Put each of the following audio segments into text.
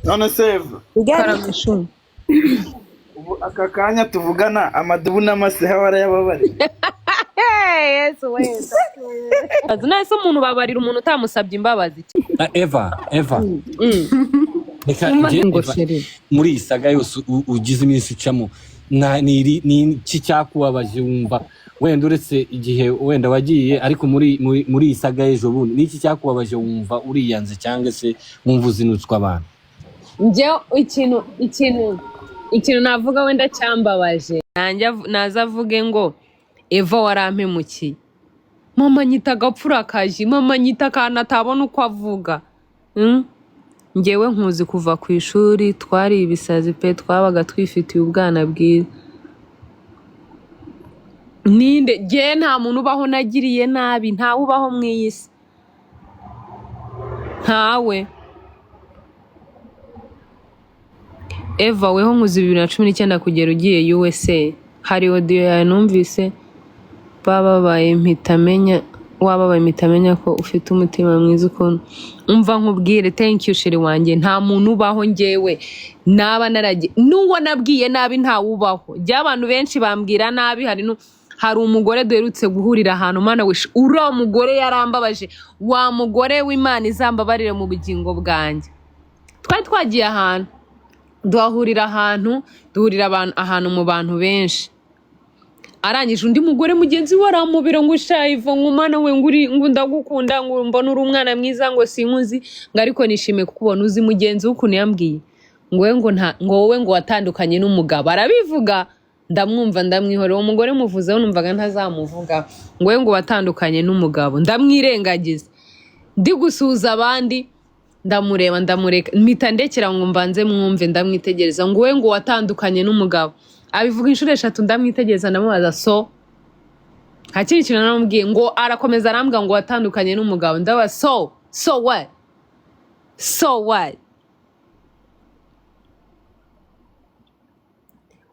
None se Eva, You get it? Karamishuri. Ubu aka kanya tuvugana amadubu n'amaseha warayababariye? Yes, wait. Nahise umuntu babarira umuntu utamusabye imbabazi. Ah, Eva, Eva, reka njye Ngo Eva, chérie. Muri iyi saga yose ugize iminsi ucamo, ni iki cyakubabaje wumva wenda uretse igihe wenda wagiye, ariko muri iyi saga y'ejo bundi, ni iki cyakubabaje wumva uriyanze cyangwa se wumva uzinutswe abantu? Njye ikintu navuga wenda cyambabaje, nanjye naza avuge ngo "Eva, warampemukiye." Mama nyita agapfura kaji, mama nyita akantu atabona uko avuga. Njyewe nkuzi kuva ku ishuri, twari ibisazi pe, twabaga twifitiye ubwana bwiza. Ninde? Njye nta muntu ubaho nagiriye nabi, ntawe ubaho mu iyi si, ntawe. Eva, weho nkuzi 2019 kugera ugiye USA. Hari audio yawe numvise bababaye mpita menya wababaye, mpita menya ko ufite umutima mwiza ukuntu. Umva nkubwire, thank you chérie wanjye. Nta muntu ubaho njyewe naba naragiye n'uwo nabwiye nabi, ntawe ubaho. Jya abantu benshi bambwira nabi. Hari umugore duherutse guhurira ahantu, mana we, uriya mugore yarambabaje. Wa mugore w'Imana izambabarire mu bugingo bwanjye. Twari twagiye ahantu, duhahurira ahantu, duhurira abantu ahantu mu bantu benshi. Arangije undi mugore mugenzi we aramubira ngo "Shayivo," ngo "umwana we," ngo "uri," ngo "ndagukunda," ngo "mbona uri umwana mwiza," ngo "sinkuzi," ngo "ariko nishimiye kukubona." Uzi mugenzi we ukuntu yambwiye? Ngo we ngo nta, ngo wowe ngo watandukanye n'umugabo. Arabivuga ndamwumva, ndamwihorera. Uwo mugore muvuzeho numvaga ntazamuvuga. Ngo we ngo watandukanye n'umugabo, ndamwirengagiza. Ndi gusuhuza abandi, ndamureba, ndamureka, mpita ndekera ngo mbanze mwumve. Ndamwitegereza. Ngo we ngo watandukanye n'umugabo. Abivuga inshuro eshatu, ndamwitegereza, ndamubaza so. Nta kindi kintu naramubwiye. Ngo arakomeza arambwira ngo watandukanye n'umugabo. Ndabaza so, so what, so what?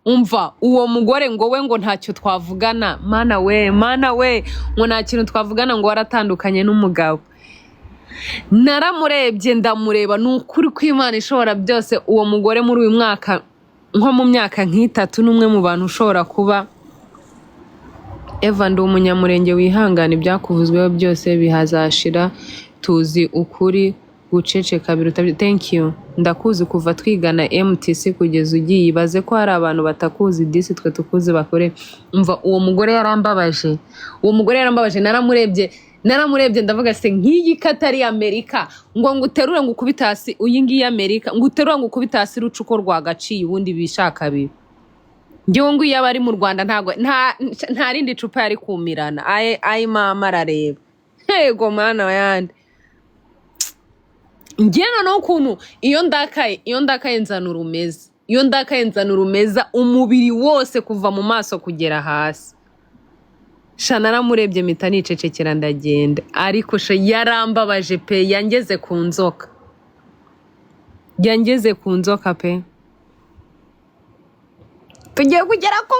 Umva uwo mugore ngo we ngo ntacyo twavugana. Mana we, mana we, ngo nta kintu twavugana, ngo waratandukanye n'umugabo. Naramurebye, ndamureba. Ni ukuri kw'Imana ishobora byose, uwo mugore muri uyu mwaka, nko mu myaka nk'itatu, n'umwe mu bantu ushobora kuba. Eva, ndi Umunyamurenge, wihangana, ibyakuvuzweho byose bihazashira, tuzi ukuri, guceceka biruta thank you. Ndakuzi kuva twigana MTC kugeza ugiye. Ibaze ko hari abantu batakuzi disi, twe tukuzi bakore. Umva, uwo mugore yarambabaje, uwo mugore yarambabaje. Naramurebye, naramurebye, ndavuga se nk'iyi ko atari Amerika, ngo nguterure ngo ukubite hasi, uyi ngiyi Amerika, ngo uterure ngo ukubite hasi ruca uko rwagaciye ubundi bishaka bibi. Ngewe ngo iyo aba ari mu Rwanda, ntago nta rindi cupa yari kumirana. Ayi ayi, mama arareba. Yego mana yandi. Njye noneho ukuntu iyo ndakaye nzana urumeza, iyo ndakaye nzana urumeza umubiri wose kuva mu maso kugera hasi. Sha, naramurebye mpita nicecekera, ndagenda. Ariko sha, yarambabaje pe, yangeze ku nzoka, yangeze ku nzoka pe. Tugiye kugera ku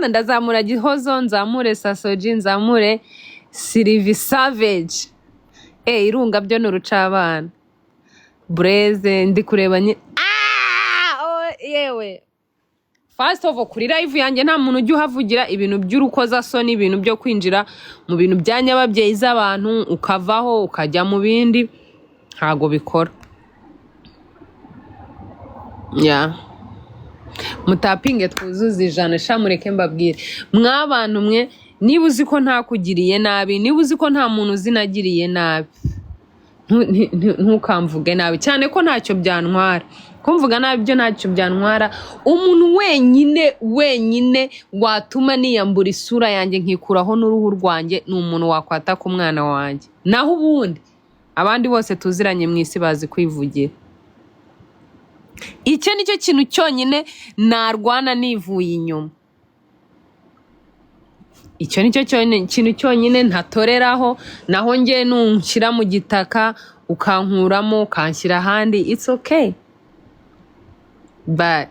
100,000. Ndazamura Gihozo, nzamure Sasoji, nzamure Silivi Savage. Irunga byo ni urucabana. Bureze ndi kureba Ah! Oh, yewe, first of all, kuri live yanjye nta muntu ujya uhavugira ibintu by'urukozasoni, ibintu byo kwinjira mu bintu bya nyababyeyi z'abantu, ukavaho ukajya mu bindi, ntago bikora. Yeah. Mutapinge twuzuze 100. Sha, mureke mbabwire mwabantu mwe, niba uzi ko ntakugiriye nabi, niba uzi ko nta muntu uzi nagiriye nabi, ntukamvuge nabi, cyane ko ntacyo byantwara kumvuga nabi. Byo ntacyo byantwara. Umuntu wenyine wenyine watuma niyambura isura yanjye nkikuraho n'uruhu rwanjye ni umuntu wakwata ku mwana wanjye. Naho ubundi abandi bose tuziranye mu isi bazi kwivugira. Icyo ni cyo kintu cyonyine narwana nivuye inyuma. Icyo ni cyo kintu cyonyine ntatoreraho. Naho njye nunshyira mu gitaka, ukankuramo, ukanshyira ahandi, it's okay, but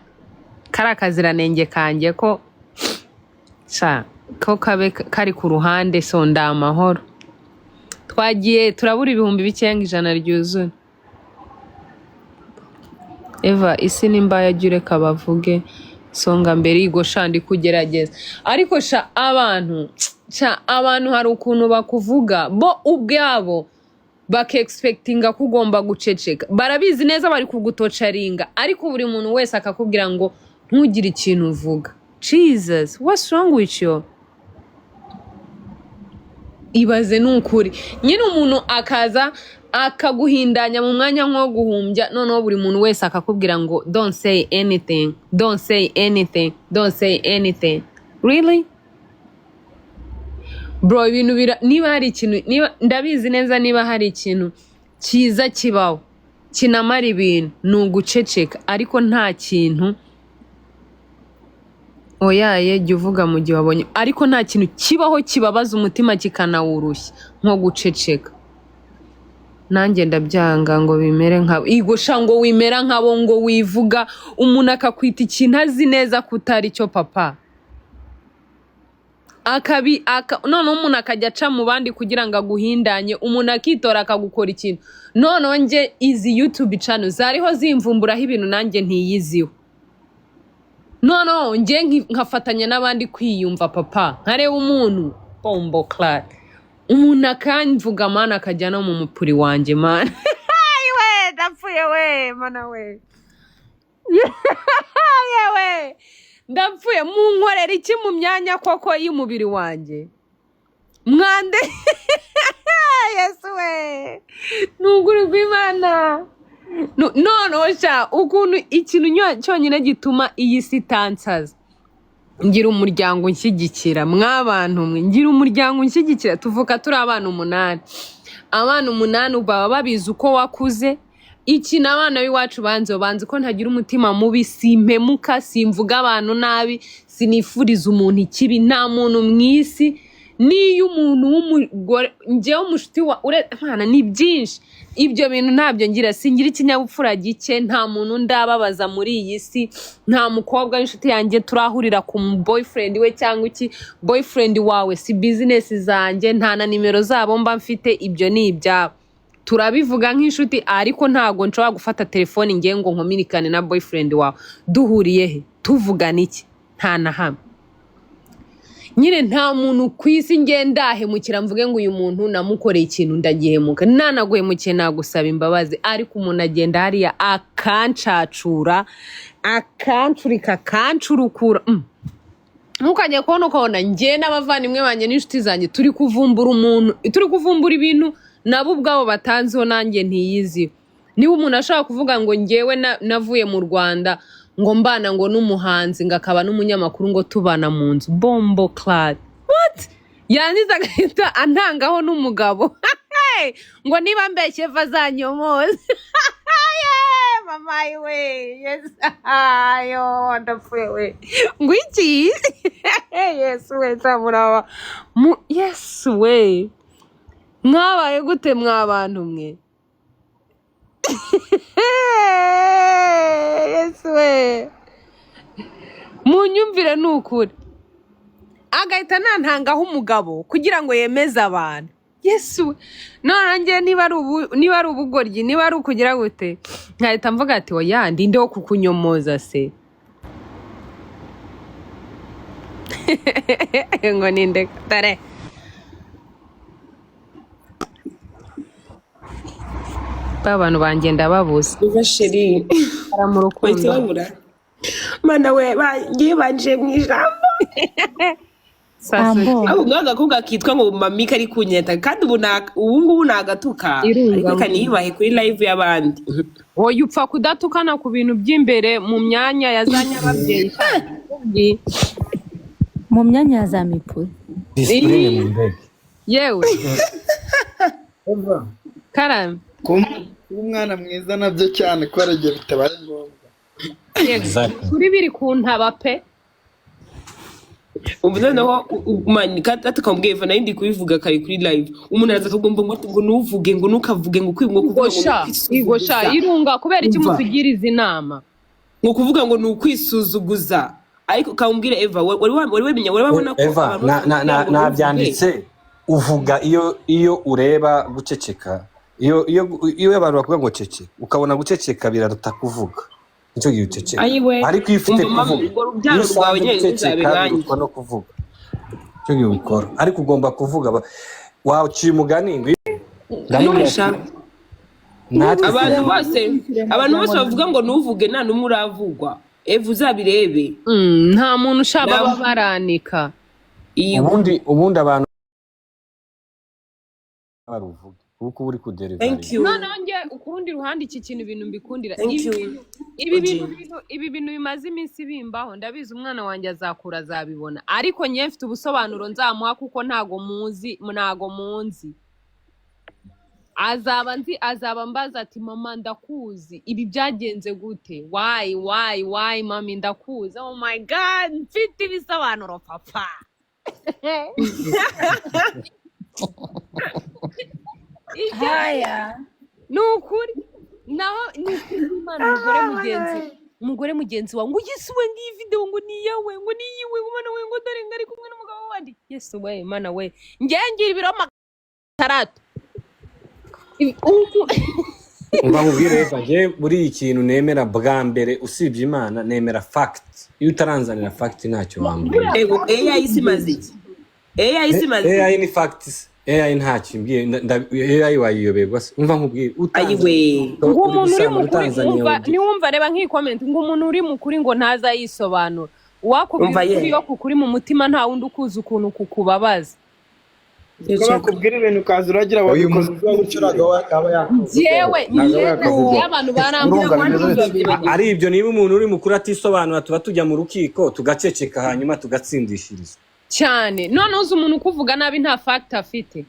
kari akaziranenge kanjye ko sha ko kabe kari ku ruhande. So ndi amahoro. Twagiye turabura ibihumbi bikeya ngo 100 ryuzure. Eva, isi nimba jya ureka bavuge, songa mbere. Igo sha, ndi kugerageza, ariko sha abantu, sha abantu hari ukuntu bakuvuga bo ubwabo bakexpectinga ko ugomba guceceka. Barabizi neza bari kugutorturinga, ariko buri muntu wese akakubwira ngo ntugire ikintu uvuga. Jesus, what's wrong with you? Ibaze, ni ukuri nyine, umuntu akaza akaguhindanya mu mwanya nko guhumbya, noneho buri muntu wese akakubwira ngo "Don't say anything, don't say anything, don't say anything." Really, bro, ibintu bira, niba hari ikintu, niba ndabizi neza, niba hari ikintu cyiza kibaho kinamara ibintu ni uguceceka. Ariko nta kintu, oyaye, jya uvuga mu gihe wabonye, ariko nta kintu kibaho kibabaza umutima kikanawurushya nko guceceka. Nanjye ndabyanga ngo bimere nkabo. Igosha ngo wimera nkabo, ngo wivuga, umuntu akakwita ikintu azi neza ko utari cyo, papa. Akabi aka, noneho umuntu akajya aca mu bandi kugira ngo aguhindanye, umuntu akitora akagukora ikintu. Noneho njye izi YouTube channel zariho zimvumburaho ibintu nanjye ntiyiziho, noneho njye nkafatanya n'abandi kwiyumva, papa, nkareba umuntu bombo clad, umuntu akamvuga, mana, akajya no mu mupuri wanjye, mana we, ndapfuye we, mana we, yewe, ndapfuye. Munkorera iki mu myanya koko y'umubiri wanjye mwande? Yesu we, ni ukuri rw'Imana. Noneho sha, ukuntu ikintu cyonyine gituma iyi si itansaza, ngira umuryango unshyigikira. Mw'abantu mwe, ngira umuryango unshyigikira. Tuvuka turi abana umunani. Abana umunani baba babizi uko wakuze. Ikintu abana b'iwacu banze, banze ko ntagira umutima mubi, simpemuka, simvuga abantu nabi, sinifuriza umuntu ikibi. Nta muntu mu isi, n'iyo umuntu w'umugore, njyewe umushuti wa ure, Mana, ni byinshi. Ibyo bintu ntabyo ngira, singira ikinyabupfura gike. Nta muntu ndababaza muri iyi si, nta mukobwa w'inshuti yanjye turahurira ku mu boyfriend we cyangwa iki. Boyfriend wawe si business zanjye, nta na nimero zabo mba mfite. Ibyo ni ibyabo, turabivuga nk'inshuti, ariko ntabwo nshobora gufata telefoni ngiye ngo nkominikane na boyfriend wawe. Duhuriye he? Tuvugana iki? Nta na hamwe nyine. Nta muntu ku isi ngenda ndahemukira mvuge ngo uyu muntu namukoreye ikintu, ndagihemuka. Nanaguhemukiye nagusaba imbabazi. Ariko umuntu agenda hariya akancacura, akancurika, akancurukura. Ntukajye kubona ukabona njye n'abavandimwe banjye n'inshuti zanjye turi kuvumbura umuntu, turi kuvumbura ibintu nabo ubwabo batanziho, nanjye ntiyiziho. Niba umuntu ashobora kuvuga ngo njyewe navuye mu Rwanda ngo mbana ngo n'umuhanzi, ngo akaba n'umunyamakuru, ngo tubana mu nzu, bombo clad, what, yarangiza agahita antangaho n'umugabo ngo niba mbeshye azanyomoze. Mama we, yes, ayo, ndapfuye we, ngo iki? Yesu we, nzamuraba mu Yesu we. Mwabaye gute mwa bantu mwe? Yesu we, munyumvire, ni ukuri, agahita nantangaho umugabo kugira ngo yemeze abantu. Yesu we, none njye niba ari ubugoryi, niba ari ukugira gute, nkahita mvuga ati oya, ndinde wo kukunyomoza se? Ngo ninde dore ba bantu banjye ndababuze. Uva chérie. Bara mu Bahise rukundo. Babura, mana we, bagiye banje mu ijambo. Sasu. Ambo. Ahubwo nk'aka gakobwa kitwa ngo mami kari kunyeta, kandi ubu ngubu nagatuka, ariko Irunga. reka niyubahe kuri live y'abandi. Oya, upfa kudatukana ku bintu by'imbere mu myanya ya za nyababyeyi. Mu myanya ya za mipuri. Discipline mu ndege. Yewe. Eva. Karame. Kuba umwana mwiza nabyo cyane ko hari igihe bitabaye ngombwa. Yego. Exactly. Kuri biri kuntaba pe. Ubu noneho man, tukamubwira Eva, nari ndi kubivuga kare kuri live, umuntu araza akagomba ngo ntuvuge, ngo ntukavuge, ngo kuvuga ngo ni Igosha igosha. ukwisuzuguza. Irunga, kubera iki? Umva. Mutugira izi nama. Ngo kuvuga ngo ni ukwisuzuguza, ariko kamubwire Eva, wari wemenya, wari wabona ko Eva, abantu na na bose na bakubwira ngo ntuvuge? Nabyanditse, uvuga iyo ureba guceceka, iyo abantu bakuvuga ngo ceceka, ukabona guceceka biraruta kuvuga. Nicyo gihe uceceka. Ayiwe. Ariko iyo ufite Umva mama, kuvuga, urwo rubyaro iyo rwawe usanze nyine ruzabe guceceka nkanjye. birutwa no kuvuga, icyo gihe ubikora, ariko ugomba kuvuga. Waciye umugani ngo ndamubwira ati, Nusha. Natwe Abantu bose bavuga ngo ntuvuge, nta n'umwe uravugwa. Eva, uzabirebe. Nta muntu ushaka baba baranika. Iyo Ubundi abantu baruvuga kuko uba uri kuderivaringa. Thank you. Noneho njye ku rundi ruhande, iki kintu, ibintu mbikundira Thank ibi you. bintu, ibi bintu Oji. ibi bintu bimaze iminsi bimbaho, ndabizi umwana wanjye azakura azabibona, ariko njye mfite ubusobanuro nzamuha kuko ntago muzi, ntago munzi. Azaba nzi, azaba mbaza ati: "Mama, ndakuzi, ibi byagenze gute? Why, why, why, mami, ndakuzi." Oh my God, mfite ibisobanuro, papa. Haya. Ni ukuri, naho ni ukuri kw'Imana, umugore mugenzi wawe ngo: "Yesu we, ngiyi video, ngo ni iyawe, ngo ni iyiwe, ngo mana we, ngo dore ngo ari kumwe n'umugabo wandi. Yesu we, mana we, njye ngira ibiro 600." Umva nkubwire Eva, njye buri ikintu nemera bwa mbere usibye Imana, nemera fact. Iyo utaranzanira fact, ntacyo wambwira. Ego, AI isi imaze iki? AI isi imaze iki? AI ni fact. AI ntacyo imbwiye. AI wayiyoberwa se? Umva nkubwire, Ayiwe. Ngo umuntu uri gusanga mu kuri utanzaniye wumva audio. niwumva, reba nk'iyi comment, ngo umuntu uri mu kuri ngo ntazayisobanura. Uwakubwira Umva ye. ukuri, yo kukuri mu mutima, nta wundi ukuzi ukuntu kukubabaza. Ko bakubwira ibintu ukaza uragira Uyu wabikoze. muntu ucuraga we aba yakavugaho. Jewe Ntabwo aba njyewe yakavugaho. abantu barambwira Urumva bimeze bite? Ari ibyo, niba umuntu uri mukuru atisobanura, tuba tujya mu rukiko tugaceceka, hanyuma tugatsindishirizwa. Cyane. Noneho uzi umuntu ukuvuga nabi nta fact afite.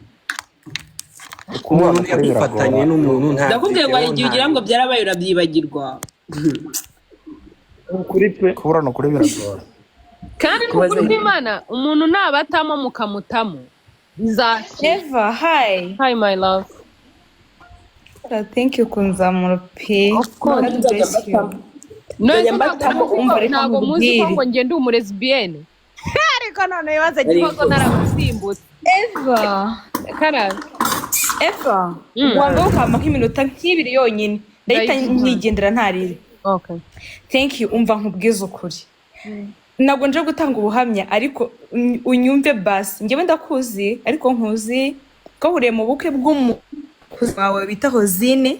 Umuntu yagufatanye n'umuntu nta Ndakubwiye ngo hari video, igihe ugira ngo byarabaye, urabyibagirwa. Ukuri pe. Kuburana ukuri biragora. Kandi ni ukuri kw'Imana, umuntu nabatamo mukamutamo bizashira. Eva, hi. Hi, my love. Thank you kunzamura pe. Of course. God bless you. None Nzajya se ntabwo mbatamo. muzi ko Umva, reka ntabwo muzi ko nkubwire. ngo njye ndi umulesbienne, ariko none ibibazo gihozo naragusimbutse. Eva, Karabe. Eva, wanga ukampa nk'iminota nk'ibiri yonyine, ndahita Ndayiguha. nkigendera ntarire. Okay. Thank you. Umva nkubwize ukuri. Ntabwo nje gutanga ubuhamya, ariko unyumve basi. Njyewe ndakuzi, ariko nkuzi twahuriye mu bukwe bw'umukuzi wawe bita Hozine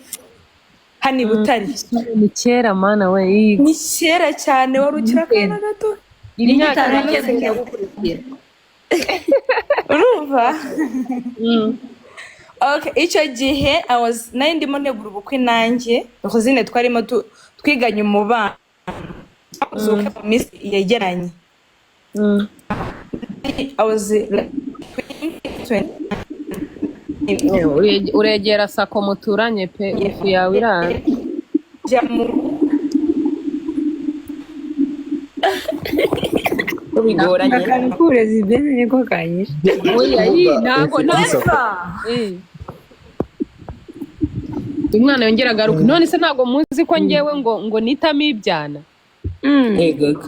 hano i Butare. Ni kera, mana we. Ni kera cyane, wari ukiri akana gato. Imyaka Itarangiye. Urumva? Okay, icyo gihe I was nari ndimo ntegura ubukwe nanjye, Rosine twarimo twiganye umubano. Twakoze ubukwe mu minsi yegeranye. I was like 20. Uregera sako muturanye pe, ifu yawe iranga. Njya mu Ko bigoranye. Akantu k'uburezi bene niko kanyishe. Oya, iyi ntabwo. Eva. Umwana yongera agaruka. None se ntabwo muzi ko ngewe ngo nitamo ibyana? Ego.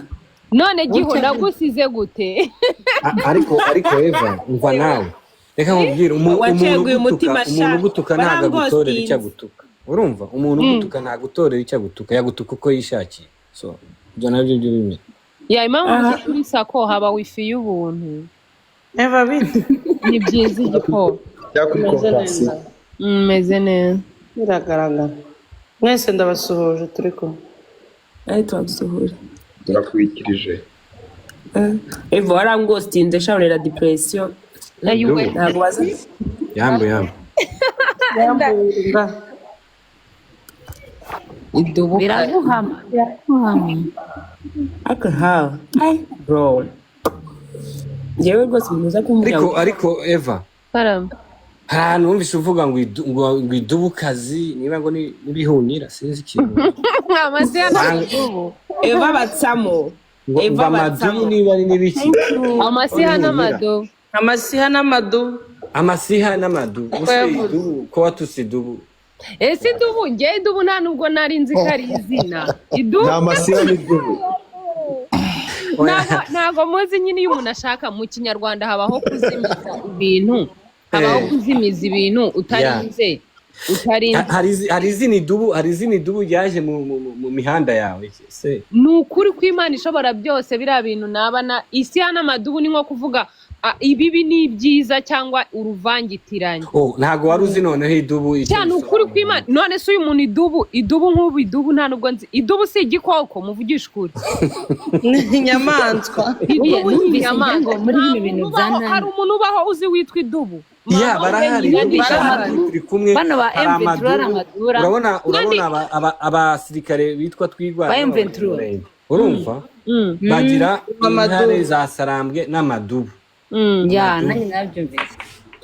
None giho nagusize gute? Ariko Eva, umva nawe, reka nkubwire, umuntu Wacenguye ugutuka, umutima sha. umuntu ugutuka ntabwo agutorera Barangostinze. icyo agutuka. Urumva, umuntu ugutuka ntagutorera icyo agutuka, yagutuka uko yishakiye. So ibyo nabyo byo bimwe. Ya, impamvu uzi kuri sako haba wifi y'ubuntu. Eva, bite? Ni byiza igikoma. Cyangwa kuri Umeze kompansiyo. neza? Meze neza. Biragaragara. Mwese ndabasuhuje, turi kumwe. Ari twagusuhura. Turakwikirije. Eva, warangostinze sha, urera depression. Ayiwe. Ntabwo baza. Yambu yambu. Yambuye. Idubuka. Biraguhama, biraguhama. Ariko ha bro, njyewe rwose umuntu uza kumbwira Ariko ngo ariko Eva, Karame. hari ahantu wumvise uvuga ngo idubukazi, niba ngo ni n'ibihunyira, sinzi ikintu. Amazina n'amadubu. Eva batsamo. Ngo Eva amadubu batsamo. niba ari n'ibiki. Amasiha n'amadubu. Amasiha n'amadubu. Amasiha n'amadubu. Uko Use yavuze. idubu ko watuse idubu. Ese idubu, njye idubu nta nubwo nari nzi ko ari izina idubu. Ni amasiha n'idubu. Ntabwo muzi nyine, iyo umuntu ashaka, mu Kinyarwanda habaho kuzimiza ibintu, habaho kuzimiza ibintu utarinze. Utarinze. Hari izina idubu ryaje mu mihanda yawe se? Ni ukuri kw'Imana ishobora byose, biriya bintu naba na isi hano amadubu ni nko kuvuga ibibi ni ibyiza cyangwa uruvangitiranye. Oh, ntabwo wari uzi noneho idubu icyo Cyane, ukuri kw'Imana. None se uyu muntu idubu, nk'ubu idubu nta nubwo nzi idubu, si igikoko, muvugishe ukuri. Ni inyamaswa. Idubu ni Numvise ngira inyamaswa. ngo muri Nta bino bintu muntu bya ubaho, nani. hari umuntu ubaho uzi witwa idubu? Ya, Mama barahari. we, Numvise Barahari, amadubu. turi kumwe. Bano ba Hari M23 ari amadubu. amadura. Urabona abasirikare bitwa twigwa Ba M23. urumva, bagira intare za Sarambwe n'amadubu. Ya, Amadubu. nanjye nabyumvise.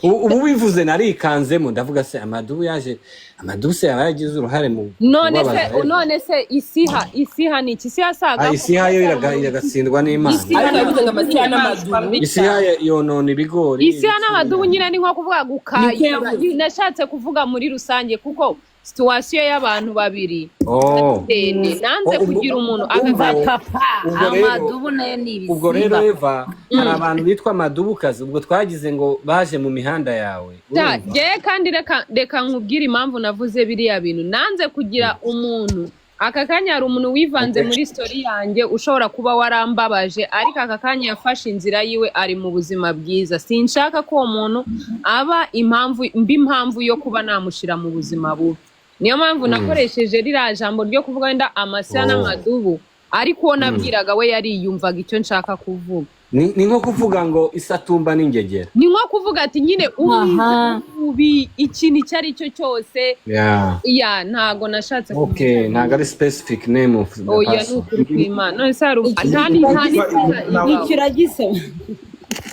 Ubu bivuze narikanzemo, ndavuga se amadubu yaje, amadubu se yaba yaragize uruhare mu None se kubabaza Eva? None se isiha ni iki? Isiha si Ah, agakoko? Isiha yo iragatsindwa n'Imana. Isiha Ariko yavuze ngo amasiha n'amadubu. Isiha yonona ibigori. Isiha n'amadubu nyine ni nko kuvuga gukayura. Niko yavuze. Nashatse kuvuga muri rusange kuko situation y'abantu babiri Oh. ndende nanze Oh, kugira umuntu Umva aka papa, Ubwo rero- amadubu nayo ni Ubwo rero ibisimba. Eva, hari abantu bitwa amadubukazi, ubwo twagize ngo baje mu mihanda yawe. Ta, Urumva? jyewe kandi reka nkubwire impamvu navuze biriya bintu. Nanze kugira umuntu aka kanya, hari umuntu wivanze muri story yanjye ushobora kuba warambabaje, ariko aka kanya yafashe inzira yiwe, ari mu buzima bwiza. Sinshaka ko uwo muntu aba impamvu mbi, impamvu yo kuba namushyira mu buzima bubi. Niyo mpamvu nakoresheje ririya jambo ryo kuvuga wenda amasiya Oh. n'amadubu, ariko uwo nabwiraga we yariyumvaga icyo nshaka kuvuga. Ni nko kuvuga ngo isatumba n'ingegera. Ni nko kuvuga ati nyine Aha. ubi ikintu icyo ari cyo cyose. Yeah. Ya, ntago nashatse Okay, ntabwo ari specific name of the Oya, ni person. ukuri kw'Imana. None se hari nta n'izina ibaho. Icyo uragisoma.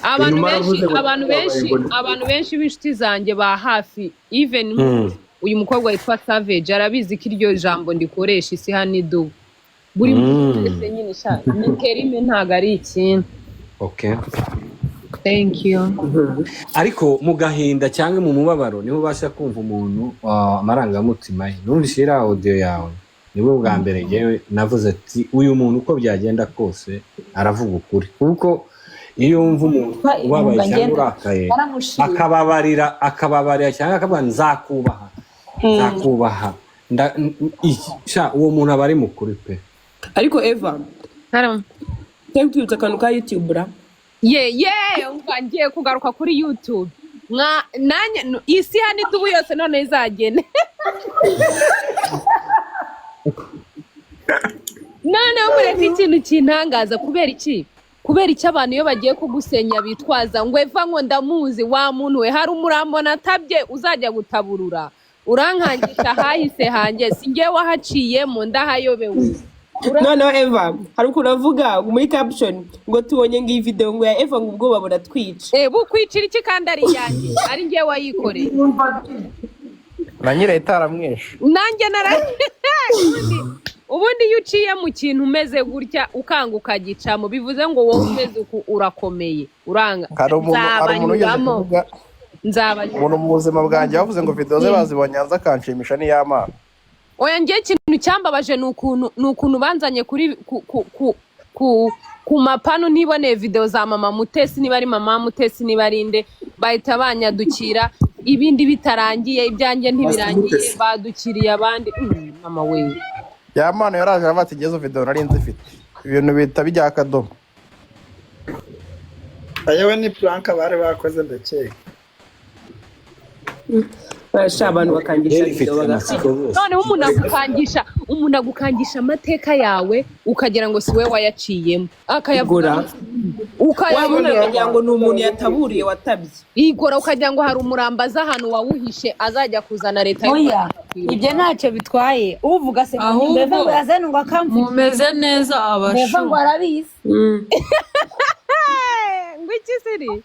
Abantu Inuma benshi yaravuze ngo abantu benshi ngo- abantu benshi b'inshuti zanjye ba hafi, even uyu mukobwa witwa Savage arabizi ko iryo jambo ndikoresha, isi hano idubu, buri muntu wese nyine. Sha, ni terme, ntago ari ikintu. Okay. Thank you. Ariko mu gahinda cyangwa mu mubabaro niho ubasha kumva umuntu amarangamutima ye. Numvise iriya audio yawe, nibwo bwa mbere ngewe navuze ati uyu muntu uko byagenda kose aravuga ukuri, kuko iyo wumva umuntu ubabaye Numva cyangwa ngenda urakaye naramushima. akababarira cyangwa akavuga nzakubaha, nzakubaha, sha, uwo muntu aba ari mukuri pe. Ariko Eva, Haram. turi kwibutsa akantu ka YouTube ra. Ye, umva, ngiye kugaruka kuri YouTube. Mwa nanjye isi hano idubu yose none izagene. Noneho mureke ikintu kintangaza. Kubera iki? Kubera iki abantu iyo bagiye kugusenya bitwaza ngo Eva, ngo ndamuzi? Wa muntu we, hari umurambo natabye uzajya gutaburura urankangisha hahise hanjye? Si njye wahaciyemo, ndahayobewe. Noneho Eva, hari ukuntu avuga muri caption ngo tubonye ngo iyi video ngo ya Eva, ngo ubwoba buratwica. Eh, bukwicira iki kandi ari iyanjye, ari njye wayikoreye? Na nyirayo itaramwishe. Nanjye nara ubundi iyo uciye mu kintu umeze gutya ukanga ukagicamo, bivuze ngo wowe umeze uku urakomeye, uranga. Hari umuntu wigeze Nzabanyuramo. kuvuga Nzabanyuramo. umuntu mu buzima bwanjye bavuze ngo video ze bazibonye hanze akanshimisha n'iy'amana. Oya, njye ikintu cyambabaje ni ukuntu banzanye kuri ku mapanu, ntiboneye video za mama Mutesi, niba ari mama Mutesi, niba ari nde, bahita banyadukira ibindi bitarangiye, ibyanjye ntibirangiye. Mutesi. Badukiriye abandi. Mama we. Y'amana yaraje aravuga ati ngezo video nari nzifite, ibintu bihita bijya akadomo. Ayewe ni prank bari bakoze, ndakeka. Sha, abantu bakangisha Yari ifite video amatsiko rwose. Noneho umuntu agukangisha amateka yawe, ukagira ngo si we wayaciyemo, akayavuga. Igora. Ukayabona. Wabona ukagira ngo ni umuntu yataburiye watabye. Igora, ukagira ngo hari umurambo azi ahantu wawuhishe azajya kuzana leta y'u Oya, Rwanda kwibuka. Ibyo ntacyo bitwaye. Uvuga se ngo Ahubwo Eva ngo yazane ngo akamvugira. mumeze neza. Ngo Eva Abashu ngo arabizi. Ngo iki siri?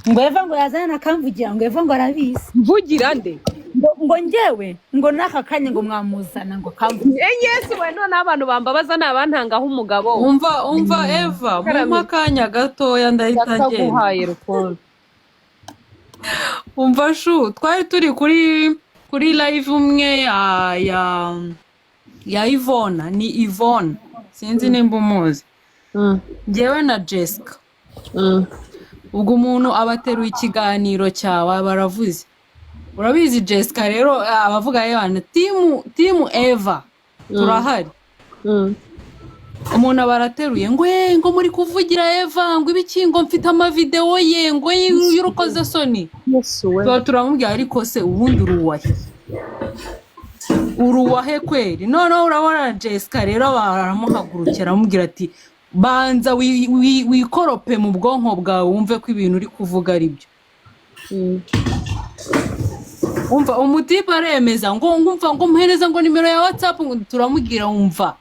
Ngo Eva ngo yazane akamvugira, ngo Eva ngo arabizi. Mvugira nde? Ngo njyewe ngo n'aka kanya ngo mwamuzana ngo akamvugira. Eh, Yesu we! Noneho abantu bambabaza ni abantangaho umugabo. Umva, umva Eva, mumpe akanya gatoya, ndahita ngenda. Ndaguhaye, Rukundo. Umva shu, twari turi kuri live umwe ya Ivona, ni Ivona, sinzi nimba umuzi, njyewe na Jessica. Ubwo umuntu aba ateruye ikiganiro cyawe, aba aravuze. Urabizi Jessica rero, abavuga yewana team Eva turahari. Umuntu aba arateruye ngo ngo muri kuvugira Eva ngo ibiki, ngo mfite amavidewo ye ngo y'urukozasoni. Yesu we! Tuba turamubwira, ariko se ubundi uruwahe, uruwahe kweri? Noneho urabona Jessica rero baramuhagurukira, aramubwira ati: "Banza wikorope mu bwonko bwawe, wumve ko ibintu uri kuvuga ari byo." Umva, umutipe aremeza ngo ngumva ngo muhereza ngo nimero ya WhatsApp, ngo turamubwira: "Wumva,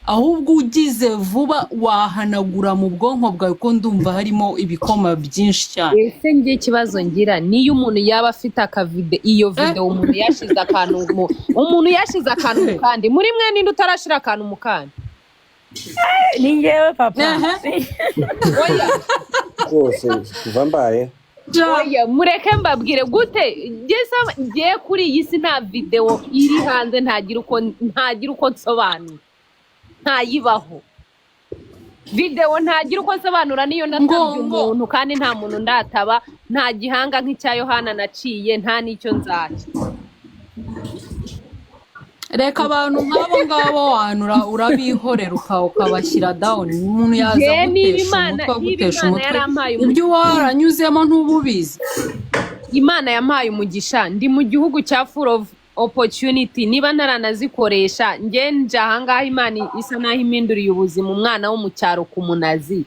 ahubwo ugize vuba wahanagura mu bwonko bwawe, ko ndumva harimo ibikoma byinshi cyane." Ese njye ikibazo ngira, niyo umuntu yaba afite akavide, iyo video umuntu yashize akantu mu umuntu yashize akantu mu kandi, muri mwe ninde utarashira akantu mu kandi? Ni njyewe, papa. Oya. Rwose kuva mbaye. Oya, mureke mbabwire gute. Njye kuri iyi si nta video iri hanze ntagira uko nsobanura, ntayibaho. Video ntagira uko nsobanura niyo natabye umuntu, kandi nta muntu ndataba, nta gihanga nk'icya Yohana naciye, nta n'icyo nzaca. Reka, abantu nk'abo ngabo wanura urabihorera, ukabashyira down. Umuntu yaza Njye niba agutesha Imana umutwe, niba agutesha Imana umutwe, yarampaye ibyo uba waranyuzemo ntuba ubizi. Imana yampaye umugisha, ndi mu gihugu cya full of opportunity. Niba ntaranazikoresha, njye nje ahangaha Imana isa naho impinduriye ubuzima. Umwana wo mu cyaro ku Munazi,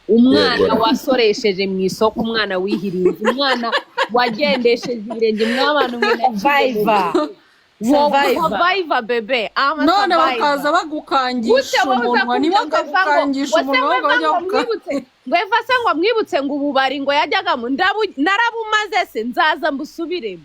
umwana wasoresheje mu isoko, umwana wihiriye, umwana wagendesheje ibirenge, mw'abantu mwe naciye mu Survivor. Survivor. Survivor, bebe. I'm a None survivor. bakaza bagukangisha Gute wowe uza umunwa kumbwira ngo ntibakagukangisha Eva ngo umunwa, ngo ahubwo bajya ngo mwibutse ngo Eva se, ngo mwibutse ngo ububari ngo yajyagamo, narabumaze se, nzaza mbusubiremo.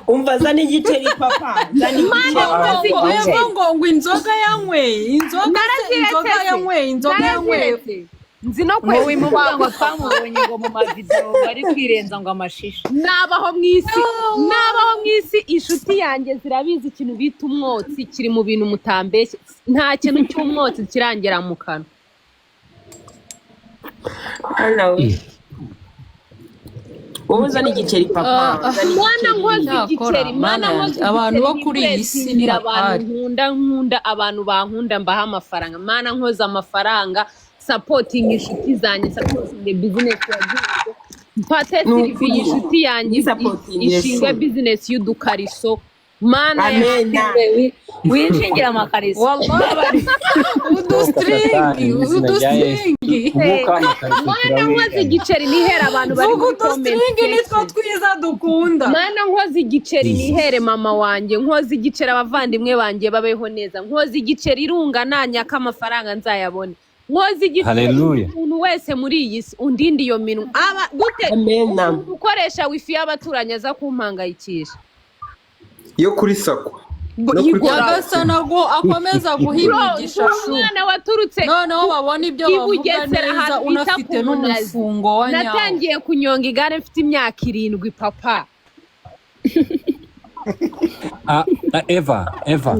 Umva, zana igiceri, papa, zana Mana, igiceri. nkoze Ngo igiceri. Eva ngo inzoga yanyweye, inzoga se, Naraziretse inzoga se. yanyweye, inzoga yanyweye. Naraziretse, nzi no Ngo kwesa wimuvuga ngo urwagwa. twamubonye ngo mu mavidewo bari kwirenza ngo amashisha. Nabaho mu isi, inshuti yanjye zirabizi, ikintu bita umwotsi kiri mu bintu mutambeshye, nta kintu cy'umwotsi kirangera mu kanwa. Hano we, wowe uzana igiceri, papa, uzana Mwana, igiceri. nkoze Cyakora, igiceri, Mana mana, yanjye, nkoze abantu bo igiceri kuri iyi si ni nipuresitingira abantu hatari. Nkunda abantu bankunda, mbaha amafaranga. Mana, nkoze amafaranga, supportinga inshuti zanjye, supportinga business ya gihugu, mfate Ni Sylvie, ukuri. inshuti yanjye, Nisupportingire ishinge shu. business y'udukariso, mana. Amena. Winshingira amakariso. Wallahi, Satani udustringi mu izina rya Yesu. Udustringi. Umwuka w'amakariso Mana, nkoze turawigana. igiceri nihere abantu bari Vuga muri comment udustringi nitwo section. twiza dukunda. Mana, nkoze igiceri nihere mama wanjye, nkoze igiceri abavandimwe banjye babeho neza, nkoze igiceri irunga nanyaka amafaranga nzayabone, nkoze igiceri Haleluya. umuntu wese muri iyi si undinde iyo minwa aba gute. Amena. Umuntu ukoresha wifi y'abaturanyi aza kumpangayikisha. Yo kuri sako no kuri Nyagasani akomeza guha Bro, imigisha ndi shu. umwana waturutse Noneho babona ibyo i bavuga Bugesera, neza, ahantu bita unafite ku Munazi. n'umufungo wa nyawo. Natangiye kunyonga igare mfite imyaka 7, papa. Ah, ah, Eva, Eva,